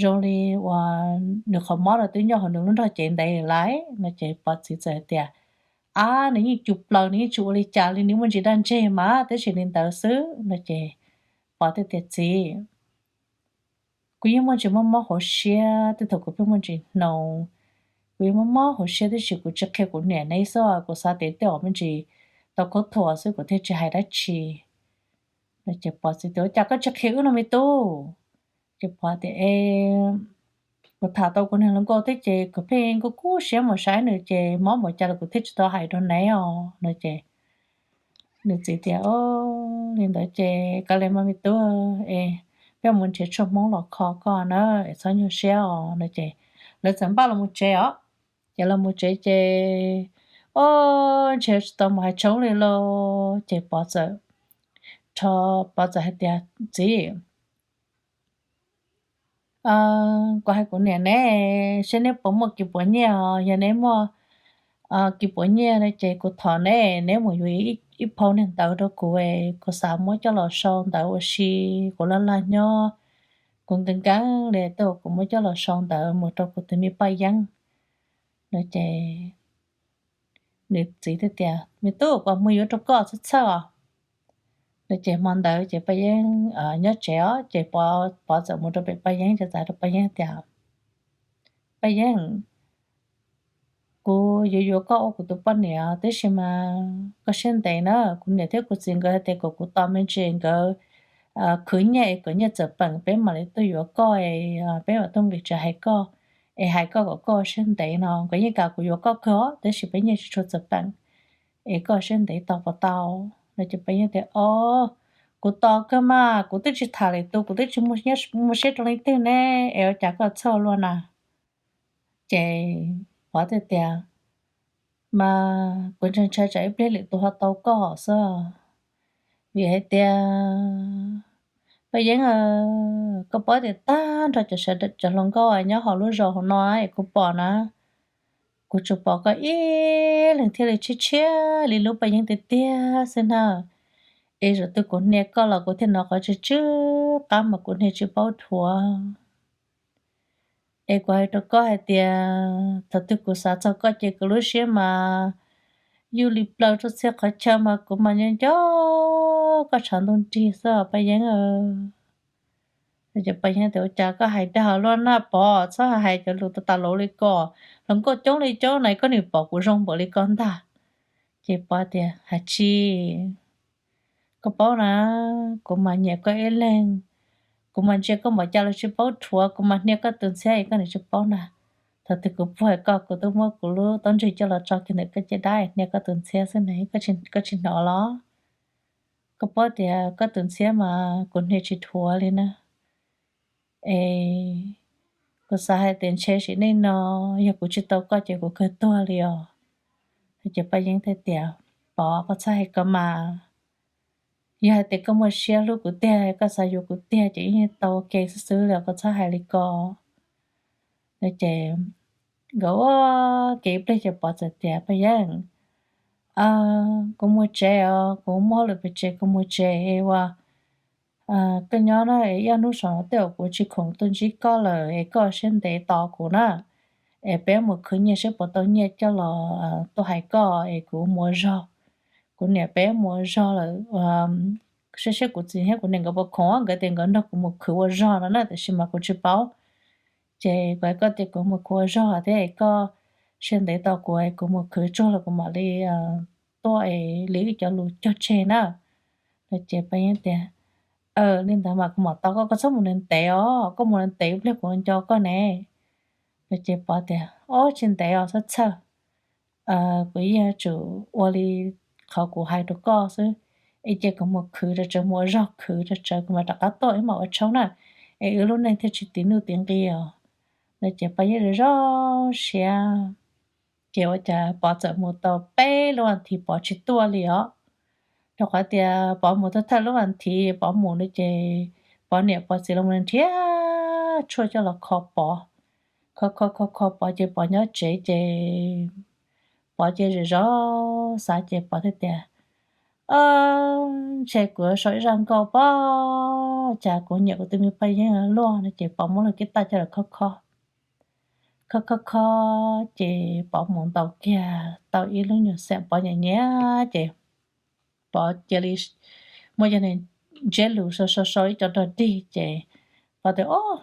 zoo li uas nws qhov mob no twb nyob hauv nws lub nrog cev ntev lawm lauj. No ces Pov txiv txawm hais tias, ab, nws yeej cus plaws, nws yeej tsis ua li cas li, nws muaj ntsis daj ntseg mas tab sis li ntawd xwb. No ces Pov thiaj tias, txiv, kuv yeej muaj ntsis mob mob hauv siab, tej thaum kuv pheej muaj ntsis hnoos, kuv yeej mob mob hauv siab tab sis kuv tsis qhia kuv niam neb xwb, kuv xav tias tej zaum muaj ntsis tau khaub thuas xwb kuv thiaj tsis hais dab tsi. No ces Pov txiv tias, ua cas koj tsis qhia wb no me tub? Ces Pov tias, e, kuv tham tau kuv niag hluas nkauj thiab ces kuv pheej kub kub siab mus saib nws ces mob npaum cas los kuv thiaj tsis tau hais rau neb os. No ces nws txiv tias, o, li ntawd ces kav liam mas me tub, es peb mus nrhiav tshuaj Hmoob los kho koj na, es txhob nyuaj siab os. No ces lawv txawm npaj los mus tsev os. Ces los mus tsev ces, o, ntshe tsis tau mus hais tshoob li los ces Pov txawm, Pov txawm hais tias, txiv, kuv hais kuv niam neb seb neb puas muaj kiag puas nyiaj os, yog neb muaj kis puav nyiaj no ces kuv thov neb, neb mus yuav ib phau niag ntawv rau kuv, kuv xav muab coj los sau ntawv ua si, kuv laj laj nyob, kuv nkees nkees li, tej uas kuv muab coj los sau ntawv mus rau kuv tus me Paj Yeeb no ces nws txiv thiaj tias, Me tub, kuv mus yuav rau koj txhawj txhawj os. No ces hmo ntawd ces Paj Yeeb nyob tsev os, ces Pov txawm mus rau pem Paj Yeeb ces txawm hais rau Paj Yeeb tias, Paj Yeeb, kuv yuav yuav koj ua kuv tus poj niam, tab sis mas koj siab ntev na, kuv niam thiab kuv txiv nkawd hais tias kom kuv tos me ntsis nkawd khwv nyiaj es kom nyiaj txawm peem peb mam li tuaj yuav koj, peb mam tuaj nqis tsev hais koj, es hais koj kom koj siab ntev no. Nkawd yeej kam kuv yuav koj kawg os, tab sis peb nyiaj tsis tshua txawm peem, es koj siab ntev tos puas tau? No ces Paj Yeeb tias, O, kuv tos kawg mas, kuv twb tsis tham lwm tus, kuv twb tsis muaj siab rau leej twg ne, es ua cas koj txhawj luaj na? Ces Pov thiaj tias, Mas kuv ntshai ntshai tsam ib pliag lwm tus ho tau koj xwb, vim hais tias Paj Yeeb, koj paub tias tag nrho cov sawv daws cov hluas nkauj nyob hauv lub zos hauv no es kuv pom na, kuv tsuas pom koj ib leeg thiaj li tshiab tshiab li lub Paj Yeeb tiag tiag xwb na. Es zaum twg kuv hnia koj los kuv thiaj hnov qhov tsw tsw qab mas kuv hnia tsis paub dhuav. Es kuv hais rau koj hais tias thaum twg kuv xav txog koj ces kuv lub siab mas yuj li plaws rau txhia qhov chaw mas kuv mas nco nco koj tshav ntuj nrig xwb Paj Yeeb. Ces Paj Yeeb tias, Ua cas koj hais dag luaj na Pov, txhob hais cov lus tas tas lauv li ko, hluas nkauj coob li coob na koj nim pom kuv zoo npaum li ko ntag. Ces Pov tias, Hais tsis, koj paub na, kuv mas nyiam koj ib leeg, kuv mas ntsia koj npaum cas los tsis paub dhuav, kuv mas hnia koj tus ntxhiab es koj nim tsis paub na. Thaum twg kuv puag koj kuv twb muab kuv lub taub ntseg coj los tso kiag ntawm koj caj dab hnia koj tus ntxhiab xwb na, koj tsis hnov los? Koj paub tias koj tus ntxhiab mas kuv hnia tsis dhuav li na. Es kuv xav hais tias ntshe sim neej no yog kuv tsis tau koj ces kuv kawg tuag li os. Ces Paj Yeeb thiaj tias, Pov, koj txhob hais ko mas, yog hais tias koj muaj siab hlub kuv tiag, koj xav yuav kuv tiag ces yeej tau ua ke xwb xwb li, koj txhob hais li ko. No ces nkawd ua ke ib pliag ces Pov txawm tias, Paj Yeeb, kuv mus tsev os, kuv muaj hauj lwm pem tsev, kuv mus tsev ua koj nyob na, ib ob hnub saum no tej zaum kuv tsis khoom tuaj ntsib koj lawm es koj siab ntev tos kuv na, es peb mus khwv nyiaj seb puas tau nyiaj coj los tuaj hais koj es kuv mus ua zog. Kuv niam peb mus ua zog lawm, seb seb kuv txiv thiab kuv niam nkawd puas khoom, nkawd tias nkawd nrog kuv mus khwv ua zog no na, tiam sis mas kuv tsis paub. Ces kuv hais koj tias kuv mus khwv ua zog thiab es koj siab ntev tos kuv es kuv mus khwv tsuag los kuv mam li tuaj es li wb cov lus cog tseg na. No ces Paj Yeeb tias, Li ntawd mas kuv mam tos koj, koj txhob mus ntev os, koj mus ntev ib pliag kuv nco koj ne. No ces Pov tias, Ob, tsis ntev os, txhob txhawj, kuv yeej yuav tsum ua li qhov kuv hais rau koj xwb. Es cia kuv mus khwv, tsawv mus ua zog khwv tsawv kuv mam rov qab tuaj wb mam ua tshoob na, es wb lub neej thiaj tsis tiv nuj tiv nqi os. No ces Paj Yeeb zoo zoo siab. Ces ua cas Pov txawm mus tau peb lub as thiv Pov tsis tuaj li os. Rau qhov tias Pov mus thawj thawj lub as thiv Pov mus no ces Pov niam Pov txiv los nrhiav tshuaj coj los kho Pov, kho kho kho kho Pov ces Pov nyob tsev ces Pov ces zom zaws xav ces Pov thiaj tias, Ntshe kuv yuav sau ib zaj nkauj pob, cas kuv nyiam kuv tus me Paj Yeeb luaj no ces Pov muab lub kib taj coj los kho kho, kho kho kho ces Pov mus ntaus kiag tau ib lub nyuag xeem Pov nyiam nyiam ces Pov cia li muab cov niag ntsiab lus sau sau sau ib co rog dig ces Pov tias, Ob,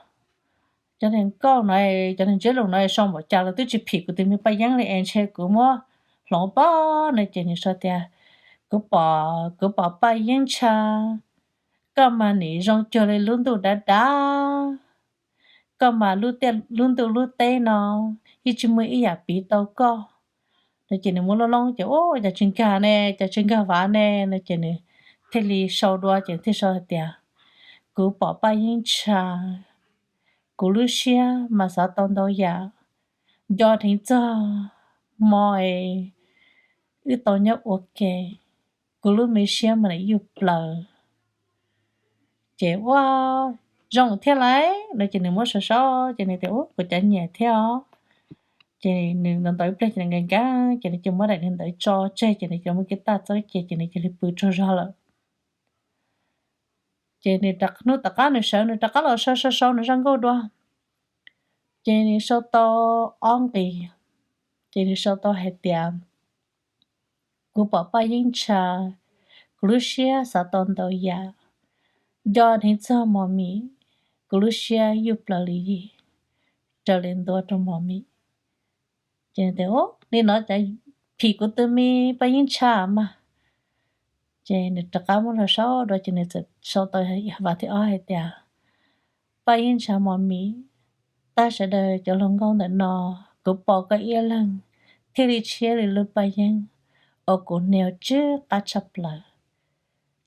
cov niag nkauj no, cov niag ntsiab lus no sau npaum cas los twb tsis phim kuv tus me Paj Yeeb li es ntshe kuv muab hloov pob no ces nws sau tias, Kuv pom, kuv pom Paj Yeeb Ntsha, koj mas nim zoo cuag li lub ntuj dav dav, koj mas lub ntuj lub teb no yeej tsis muaj ib yam piv tau koj. No ces nws muab lub loob ces, Ub, cas tsis nkag ne, cas tsis nkag vav ne? No ces nws thiaj li sau dua ces thiaj sau hais tias, Kuv pom Paj Yeeb Ntsha, kuv lub siab mas xav tau ntau yam, nco dheev txog hmo es wb tau nyob ua ke, kuv lub me siab mas nim yuj plaws. Ces ua zoo thiab lauj. No ces nws muab sau sau ces nws tias, Ub, kuv cav nyiam thiab os. Ces nws ntaus ntaus ib pliag ces nws nkees nkees ces nws cia li muab daim niag ntawd tso tseg ces nws cia li muab kiv taj txawb ces ces nws cia li pw tsaug zog lawm. Ces nws hnub tom qab nws sawv nws rov qab los sau sau sau nws zaj nkauj dua. Ces nws sau tau ob nqis, ces nws sau tau hais tias, kuv pom Paj Yeeb Ntsha, kuv lub siab xav tau ntau yam, nco hnub txog mos mis, kuv lub siab yuj plaws li yim, raws li ntua rau mos mis. Ces tias, li no cas phim kuv tus me Paj Yeeb Ntsha mas. Ces nws rov qab muab los sau dua ces nws txawm sau tau vas thib ob hais tias, Paj Yeeb Ntsha mos mis, tag sawv daws cov hluas nkauj ntawm no, kuv pom koj ib leeg thiaj li tshiab li lub Paj Yeeb uas kuv hnia tsw qab tshaj plaws.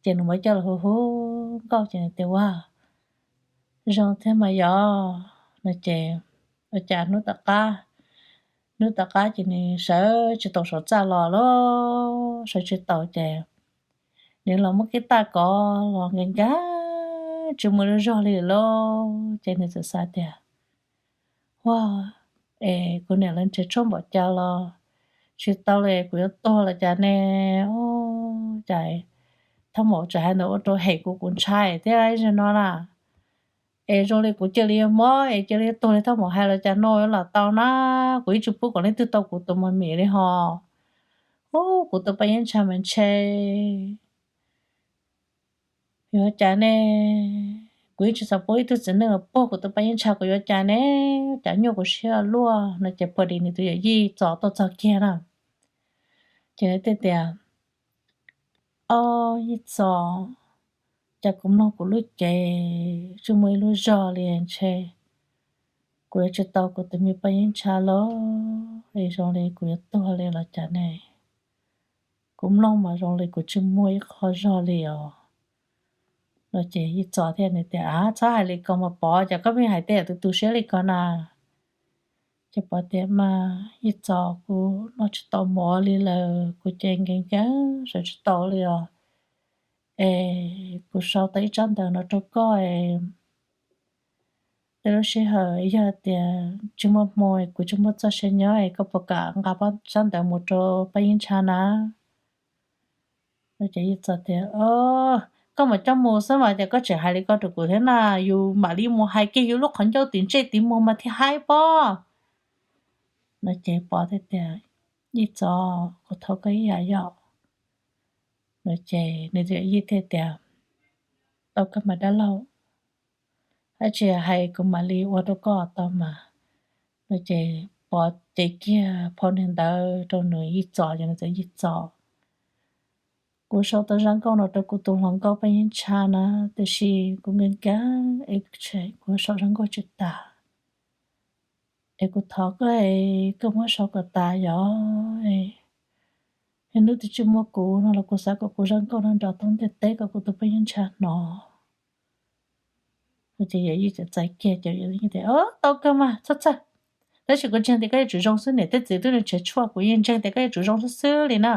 Ces nws muab coj los hu hu nkauj ces nws tias, ua zoo thiab mas yog no ces ua cas hnub tom qab, hnub tom qab ces nws sawv tsis tau saum txaj los lauj, sawv tsis tau ces nws los muab kiv taj kov los nkees nkees tsis muaj lub zog li lauj. Ces nws txawm xav tias, ua, es kuv niam lawv nrhiav tshuaj npaum cas los tsis tau li, kuv yuav tuag los cas ne? Cas thaj maum tseem hais ntawd ua rau hem kuv, kuv ntshai thiab ib zaug no na. Es zoo li kuv cia li yuav mob es cia li tuag li thaj maum hais los cas no yuav los tau na. Kuv yeej tsis pub kom leej twg tau kuv tus mos mis li hos. Ub, kuv tus Paj Yeeb Ntsha mas ntshe yuav cas ne? Kuv yeej tsis xav pub ib tug txiv neej los puag kuv tus Paj Yeeb Ntsha, kuv yuav cas ne? Cas nyuaj kuv siab luaj no. Ces puag tim nws tus yawm yij Txos tuaj txog kiag na, ces nws thiaj tias, ob, Yij Txos, cas kuv mloog kuv lub cev tsis muaj ib lub zog li ntshe kuv yuav tsis tau kuv tus me Paj Yeeb Ntsha lauj, es zoo li kuv yuav tuag li los cas ne? Kuv mloog mas zoo li kuv tsis muaj ib qho zog li os. No ces Yij Txos thiaj nws tias, a, txhob hais li ko mas Pov, cas koj pheej hais tej yam tu tu siab li ko na? Ces Pov tias, mas Yij Txos, kuv noj tsis tau mov li lawm, kuv ces nkees nkees sawv tsis tau li os. Es kuv sau tau ib tsab ntawv no rau koj es tej lub sij hawm yog tias tsis muaj hmoo kuv tsis muaj txoj sia nyob es koj puas kam nqa tsab ntawv mus rau Paj Yeeb Ntsha na? No ces Yij Txos tias, koj mam coj mus xwb mas, ces koj tseem hais li ko rau kuv thiab na, yus mam li mus hais kiag yus lub qhov ncauj tim ntsej tim muag mas thiaj haib pob. No ces Pov thiaj tias, Yij Txos, kuv thov koj ib yam yom. No ces nws tus yawm yij thiaj tias, tau kawg mas dab laug, dab tsi hais kuv mam li ua rau koj tau mas. No ces Pov cev kiag phau ntawv ntawd rau nws Yij Txos, ces nws tias, Yij Txos, kuv sau tau zaj nkauj no rau kuv tus hluas nkauj Paj Yeeb Ntsha na, tiam sis kuv nkees nkees es kuv sau zaj nkauj tsis tas. Es kuv thov koj, koj muab sau kom tas yom. Hnub twg tsis muaj kuv no los kuv xav kom kuv zaj nkauj no nrov thoob ntiaj teb kom kuv tus Paj Yeeb Ntsha hnov. Ces yawm yij txawm txais kiag, ces yawm yij tias, tau kawg mas, txhob txhawj. Tab sis kuv ntseeg tias koj yuav tsum zoo xwb, niam thiab txiv twb nrhiav tshuaj, kuv yeej ntseeg tias koj yuav tsum zoo xwb xwb li na.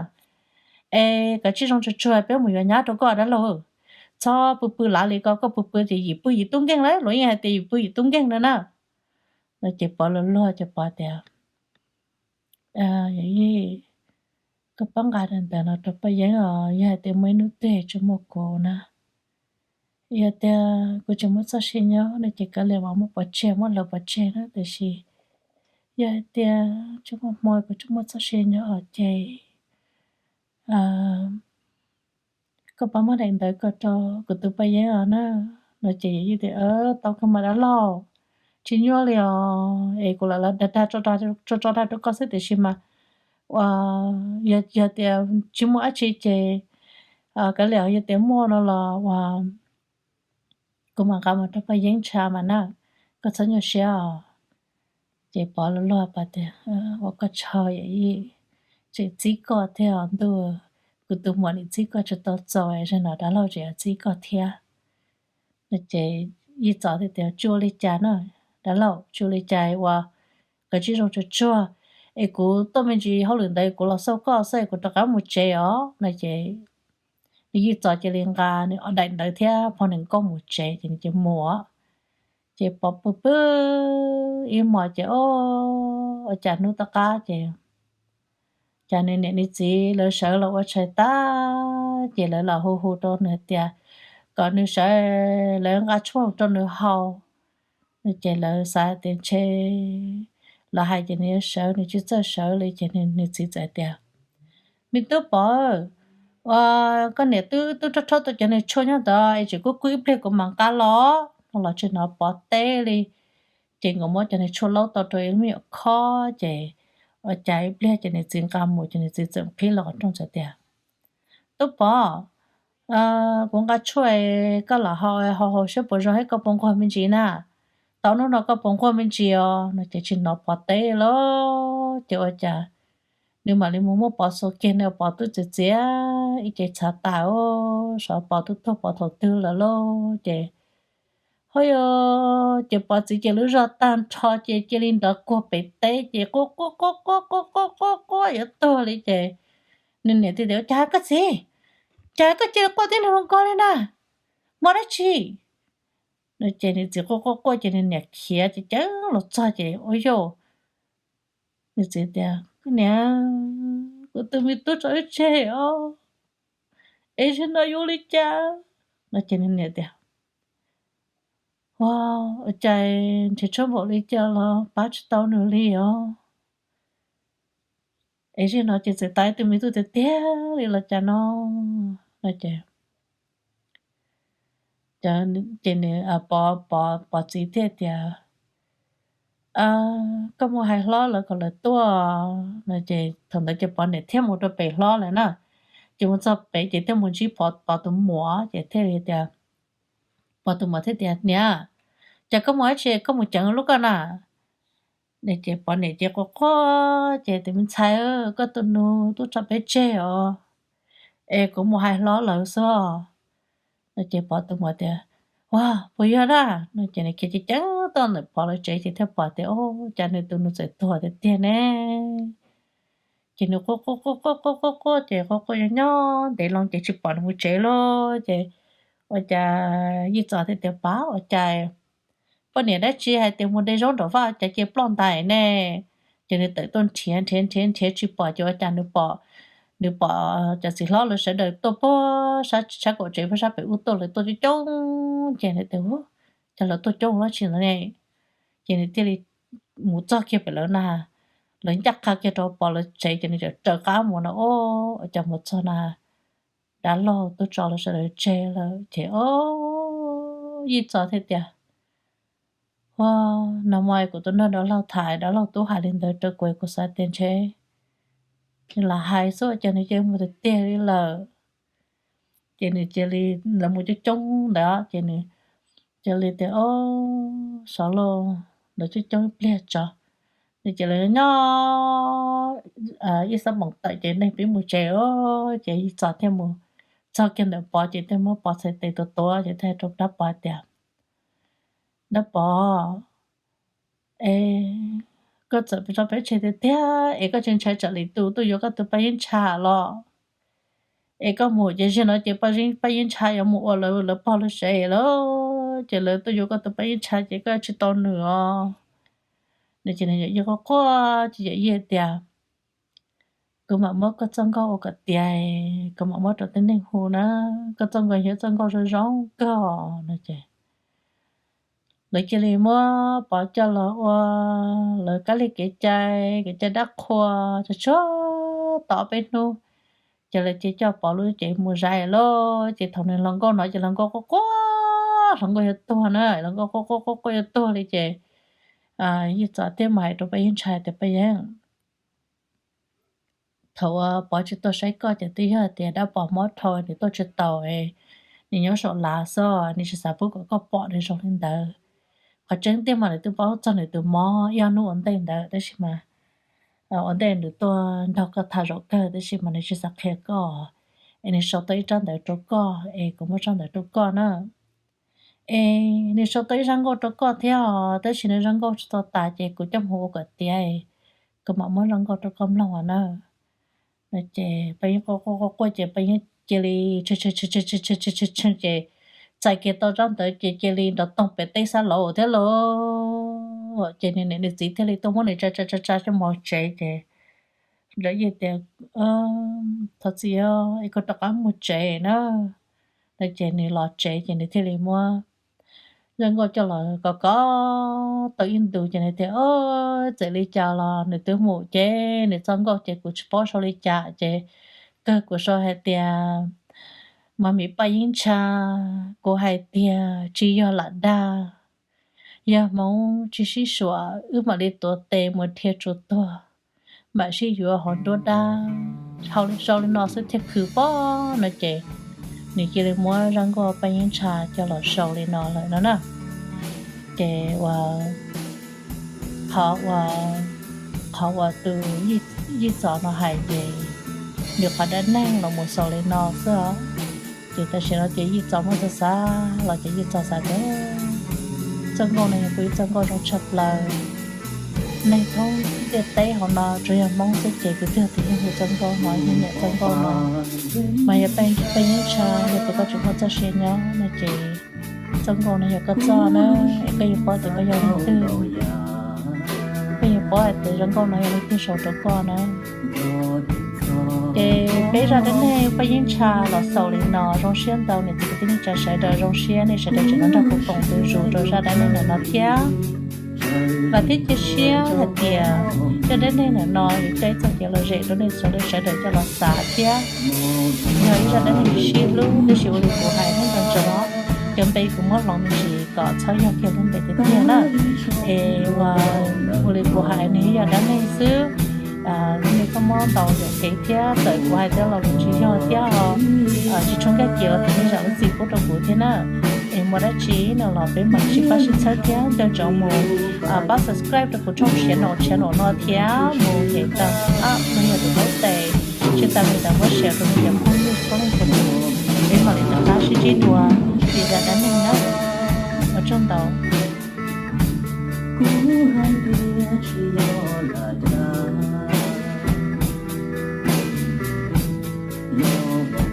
Es koj tsij zoo tsuag tsuag peb mus yuav nyab rau koj dab laug. Txhob pw pw lav li ko, koj pw pw ces yim pw yim tub nkeeg lawm, luag yeej hais tias yim pw yim tub nkeeg no na. No ces Pov luag luag ces Pov tias, yawm yij, koj pab nqa ntawv no rau Paj Yeeb os, yog hais tias muaj ib hnub twg tsis muaj kuv na, yog tias kuv tsis muaj txoj sia nyob no ces kav liam mas muab pov tseg, muab hlawv pov tseg na, tiam sis yog hais tias tsis muaj hmoo kuv tsis muaj txoj sia nyob os ces koj pab muab daim ntawv ko rau kuv tus Paj Yeeb os na. No ces yawm yij tias, tau kawg mas dab laug, tsis nyuaj li os, es kuv lam dag dag tso tso dag rau koj xwb, tiam sis mas ua, yog tias tsis muaj dab tsi ces kav liam, yog tias muaj no los ua kuv mam nqa mus rau Paj Yeeb Ntsha mas na, koj txhob nyuaj siab os. Ces Pov luag luag Pov tias, ua koj tsaug yawm yij, tseem txib koj thiab os ntuj, kuv tus muam nim txib koj tsis tau txaus, zaum no dab laug tseem yuav txib koj thiab. No ces Yij Txos thiaj tias, tsis ua li cas na, dab laug, tsis ua li cas, ua koj tsij zoo tsuag tsuag, es kuv tuaj me ntsis hauj lwm ntawd kuv los xauj koj xwb, kuv rov qab mus tsev os. No ces nws Yij Txos cia li nqa nws ob daim ntawv thiab phau ntawv nkauj mus tsev, ces nws cia mus. Ces Pov pw pw ib hmos ces o ua cas hnub tom qab ces cas nws niam nws txiv lawv sawv los ua tshais tag ces lawv los hu hu rau nws tias kom nws sawv, lawv nqa tshuaj rau nws haus. Ces lawv xav tias ntshe lawv hais ces nws yuav sawv, nws tsis txawj sawv li ces nws txiv txawm tias, Me tub Pov, ua koj niam twb twb rhaub rhaub tau cov niag tshuaj nyob ntawd es tseem kub kub ib pliag kuv mam nqa los. No los tsis hnov Pov teb li. Ces nkawd muab cov niag tshuaj laub tau rau ib lub me nyuam khob ces ua cas ib pliag ces nws txiv nqa mus ces nws txiv txawm qhib los qhov rooj txawm tias, Tub Pov, kuv nqa tshuaj koj los haus haus haus saib puas zoo thiab koj puas nquag me ntsis na. Tau hnub no koj puas nquag me ntsis os? No ces tsis hnov Pov teb li. Ces ua cas nws mam li mus muab Pov xuas kiag, nws Pov twb txias txias ib ce txhav tas, xyov Pov twb tuag Pov thaum twg lawm lauj. Ces ho yog ces Pov txiv ces lub zog tag nrho ces cia li nrov kuag pem teb ces quaj quaj quaj quaj quaj quaj quaj yuav tuag li ces nws niam thiaj tias, Cas koj txiv, cas koj cia li quaj tib neeg zoo nkaus li na? Mob dab tsi? No ces nws txiv quaj quaj quaj ces nws niam khiav ces ceev los txog ces ua yog nws txiv tias, Koj niam, kuv tus me tub tso wb tseg os, es zaum no yuav ua li cas? No ces nws niam tias, Ua, ua cas nrhiav tshuaj npaum li cas los pab tsis tau nws li os. Es zaum no ces txawm tau ib tug me tub tiag tiag li los cas no? No ces ces nws, Pov, Pov txiv thiaj tias, Koj mus hais hlob lawv kom lawv tuaj. No ces thaum ntawd ces Pov niam thiaj mus rau pem hlob lawm na. Ces mus txog pem ces thiaj mus ntsib Pov tus muam ces thiaj li tias, Pov tus muam thiaj tias, Niam, cas koj mus dab tsi koj mus ceev lub koj na? Ces Pov niam ces quaj quaj ces tias, Me ntxhais, koj tus nus twb tso peb tseg os, es kuv mus hais hlob lawv xwb. No ces Pov tus muam tias, Ua, puas yog na? No ces nws khiav ceev ceev tuaj ntawm Pov lawv tsev ces thiaj pom tias, Ua cas nws tus nus txawm tuag tiag tiag ne? Ces nws quaj quaj quaj quaj quaj quaj quaj ces quaj quaj nyob nyob ntev loo ces tsis pom nws mus tsev lauj. Ces ua cas Yij Txos thiaj tias, Pov, ua cas poj niam dab tsi hais tias mus de zaub nram vaj cas cia ploj ntais ne? Ces nws tawm tuaj nrhiav nrhiav nrhiav nrhiav tsis pom ces ua cas nws pom, nws pom cov txiv hlob lawv sawv daws tuaj puag sab kaum tsev puag sab pem ub tuaj, lawv tuaj coob coob ces nws tias, Ua cas lawv tuaj coob ua dab tsi ntawd ne? Ces nws thiaj li mus txog kiag pem lawv na, lawv ncaj qha kiag rau Pov lawv tsev ces nws txawm raws qab mus no, ua cas mus txog na, dab laug twb tso lawv sawv daws tseg lawm. Ces o, Yij Txos thiaj tias, Ua, nag hmo kuv tuaj nrog dab laug tham, dab laug twb hais li ntawd rau kuv, kuv xav tias ntshe nws lam hais xwb, ua cas nws cia li mus tiag tiag li lawm. Ces nws cia li, lawv mus coob coob ntawd ces nws cia li tias, O, xyov lauj, lawv coob coob ib pliag tso. Nws cia li nyob ib xab moos tawm ces neeg pib mus tsev, ces Yij Txos thiaj mus txog kiag ntawm Pov ces thiaj muab Pov txhais tes tuav tuav ces thiaj hais rau dab Pov tias, Dab Pov, es koj txawm tso peb tseg tiag tiag es koj tsis ntshai tsam lwm tus tuaj yuav koj tus Paj Yeeb Ntsha los? Es koj mus ces zaum no ces Paj Yeeb Ntsha yuav mus ua lawv pog lawv sev lawm, ces lawv tuaj yuav koj tus Paj Yeeb Ntsha ces koj tsis tau nws os. Nws ces nws yawm yij quaj quaj ces yawm yij tias, Kuv mam muab koj txoj nkauj ua kom tiav, kuv mam muab rau tib neeg hu na, koj txoj nkauj yog txoj nkauj zoo zoo kawg no ces lawv cia li muab Pov coj los ua lawv kab li kev cai, kev cai dab qhua, tsuag tsuag tau ob peb hnub ces lawv cia coj Pov lub cev mus zais lauj. Ces thaum nws hluas nkauj no ces hluas nkauj quaj quaj, hluas nkauj yuav tuag na, hluas nkauj quaj quaj quaj quaj yuav tuag li ces Yij Txos thiaj mus hais rau Paj Yeeb Ntsha tias, Paj Yeeb, thaum uas Pov tsis tuaj saib koj ces twb yog tias dab Pov mob dhau nws tuaj tsis tau, nws nyob saum lav xwb, nws tsis xav pub kom koj pom nws zoo li ntawd. Qhov tseeb tiag mas nws twb paub txog nws tus mob ib ob hnub ua ntej ntawd tab sis mas ua ntej nws tuaj nrog koj tham zaum kawg tab sis mas nws tsis xav qhia koj, es nws sau tau ib tsab ntawv rau koj es kuv muab tsab ntawv rau koj na. Es nws sau tau ib zaj nkauj rau koj thiab os, tab sis nws zaj nkauj tsis tau tas ces kuv coj mus ua kom tiav, kuv mam muab zaj nkauj rau koj mloog os na. No ces Paj Yeeb quaj quaj quaj quaj ces Paj Yeeb cia li tshee tshee tshee ces txais kiag tau tsab ntawv ces cia li nrov toog pem teb xab laub thiab lauj. Ces nws niam nws txiv thiaj li tuaj muab nws tsa tsa tsa tsa coj mus tsev ces Ntxawm Yij tias, Thov txim os, es koj rov qab mus tsev na. No ces nws los tsev ces nws thiaj li muab Zaj Nkauj coj los kov kov tau ib ntus ces nws tias, Txawm li cas los nws twb mus ces nws txoj nkauj ces kuv tsis paub sau li cas ces kawg kuv sau hais tias, Mas mi Paj Yeeb Ntsha, kuv hais tias tsis yog lam dag, yog hmoov tsis sib suam wb mam li tuav tes mus dhia tsuas tuag, mam sib yuav hauv nruab dab. Hau li sau li no xwb thiaj khwv pob no ces nws cia li muab zaj nkauj Paj Yeeb Ntsha coj los sau li no lawm no na. Ces ua qhov ua, qhov uas tus Yij Txos no hais ces nws qhov dab neeg los mus xaus li no xwb os. Ces tam sim no ces Yij Txos muab txog xav los ces Yij Txos xav tias txoj nkauj no yog kuj ib txoj nkauj zoo tshaj plaws. Neeg thoob ntiaj teb hauv no tsuas yog Hmoob xwb ces tus twg tus yeej hu txoj nkauj no, yeej nyiam txoj nkauj no. Mas yog Paj Yeeb Ntsha, yog tias koj tsis muaj txoj sia nyob no ces txoj nkauj no yog koj txoj na, es koj yeej paub tias koj yog leej twg, koj yeej paub hais tias zaj nkauj no yog leej twg sau rau koj na. Ces peb zaj dab neeg Paj Yeeb Ntsha los xaus li no, zoo siab ntau niam txiv kwv tij neej tsa sawv daws, zoo siab nej sawv daws tseem nrog kuv koom tus zus rau zaj dab neeg ntawm no thiab. Vam thiab cia siab hais tias zaj dab neeg ntawm no yuav coj ib txoj kev lom zem rau nej sawv daws coj los xav thiab. Yog ib zaj dab neeg sib hlub, tab sis ua li kuv hais hnub no tso, cov npe kuv muab hloov me ntsis kom txhob yog kiag lub npe tiag tiag na. Es ua li kuv hais nws yog dab neeg xwb, nej txhob muab ntaus yuam kev thiab, txawm kuv hais tias los kuv tsis yog thiab os, tsis tshua nkag kiag los thov nej zam lub txim pub rau kuv thiab na. Es muaj dab tsi no los peb mam sib pab sib txhawb thiab, nco ntsoov mus pab subscribe rau kuv tshooj Siav Naum channel no thiab mus nias tau no yog tus taub tes, tsis tas li ntawd muab share rau nej cov phooj ywg txhua leej txhua tus. Peb mam li rov qab sib ntsib dua lwm zaj dab neeg na. Ua tsaug ntau. Kuv hais tias tsis yog lam dag, yog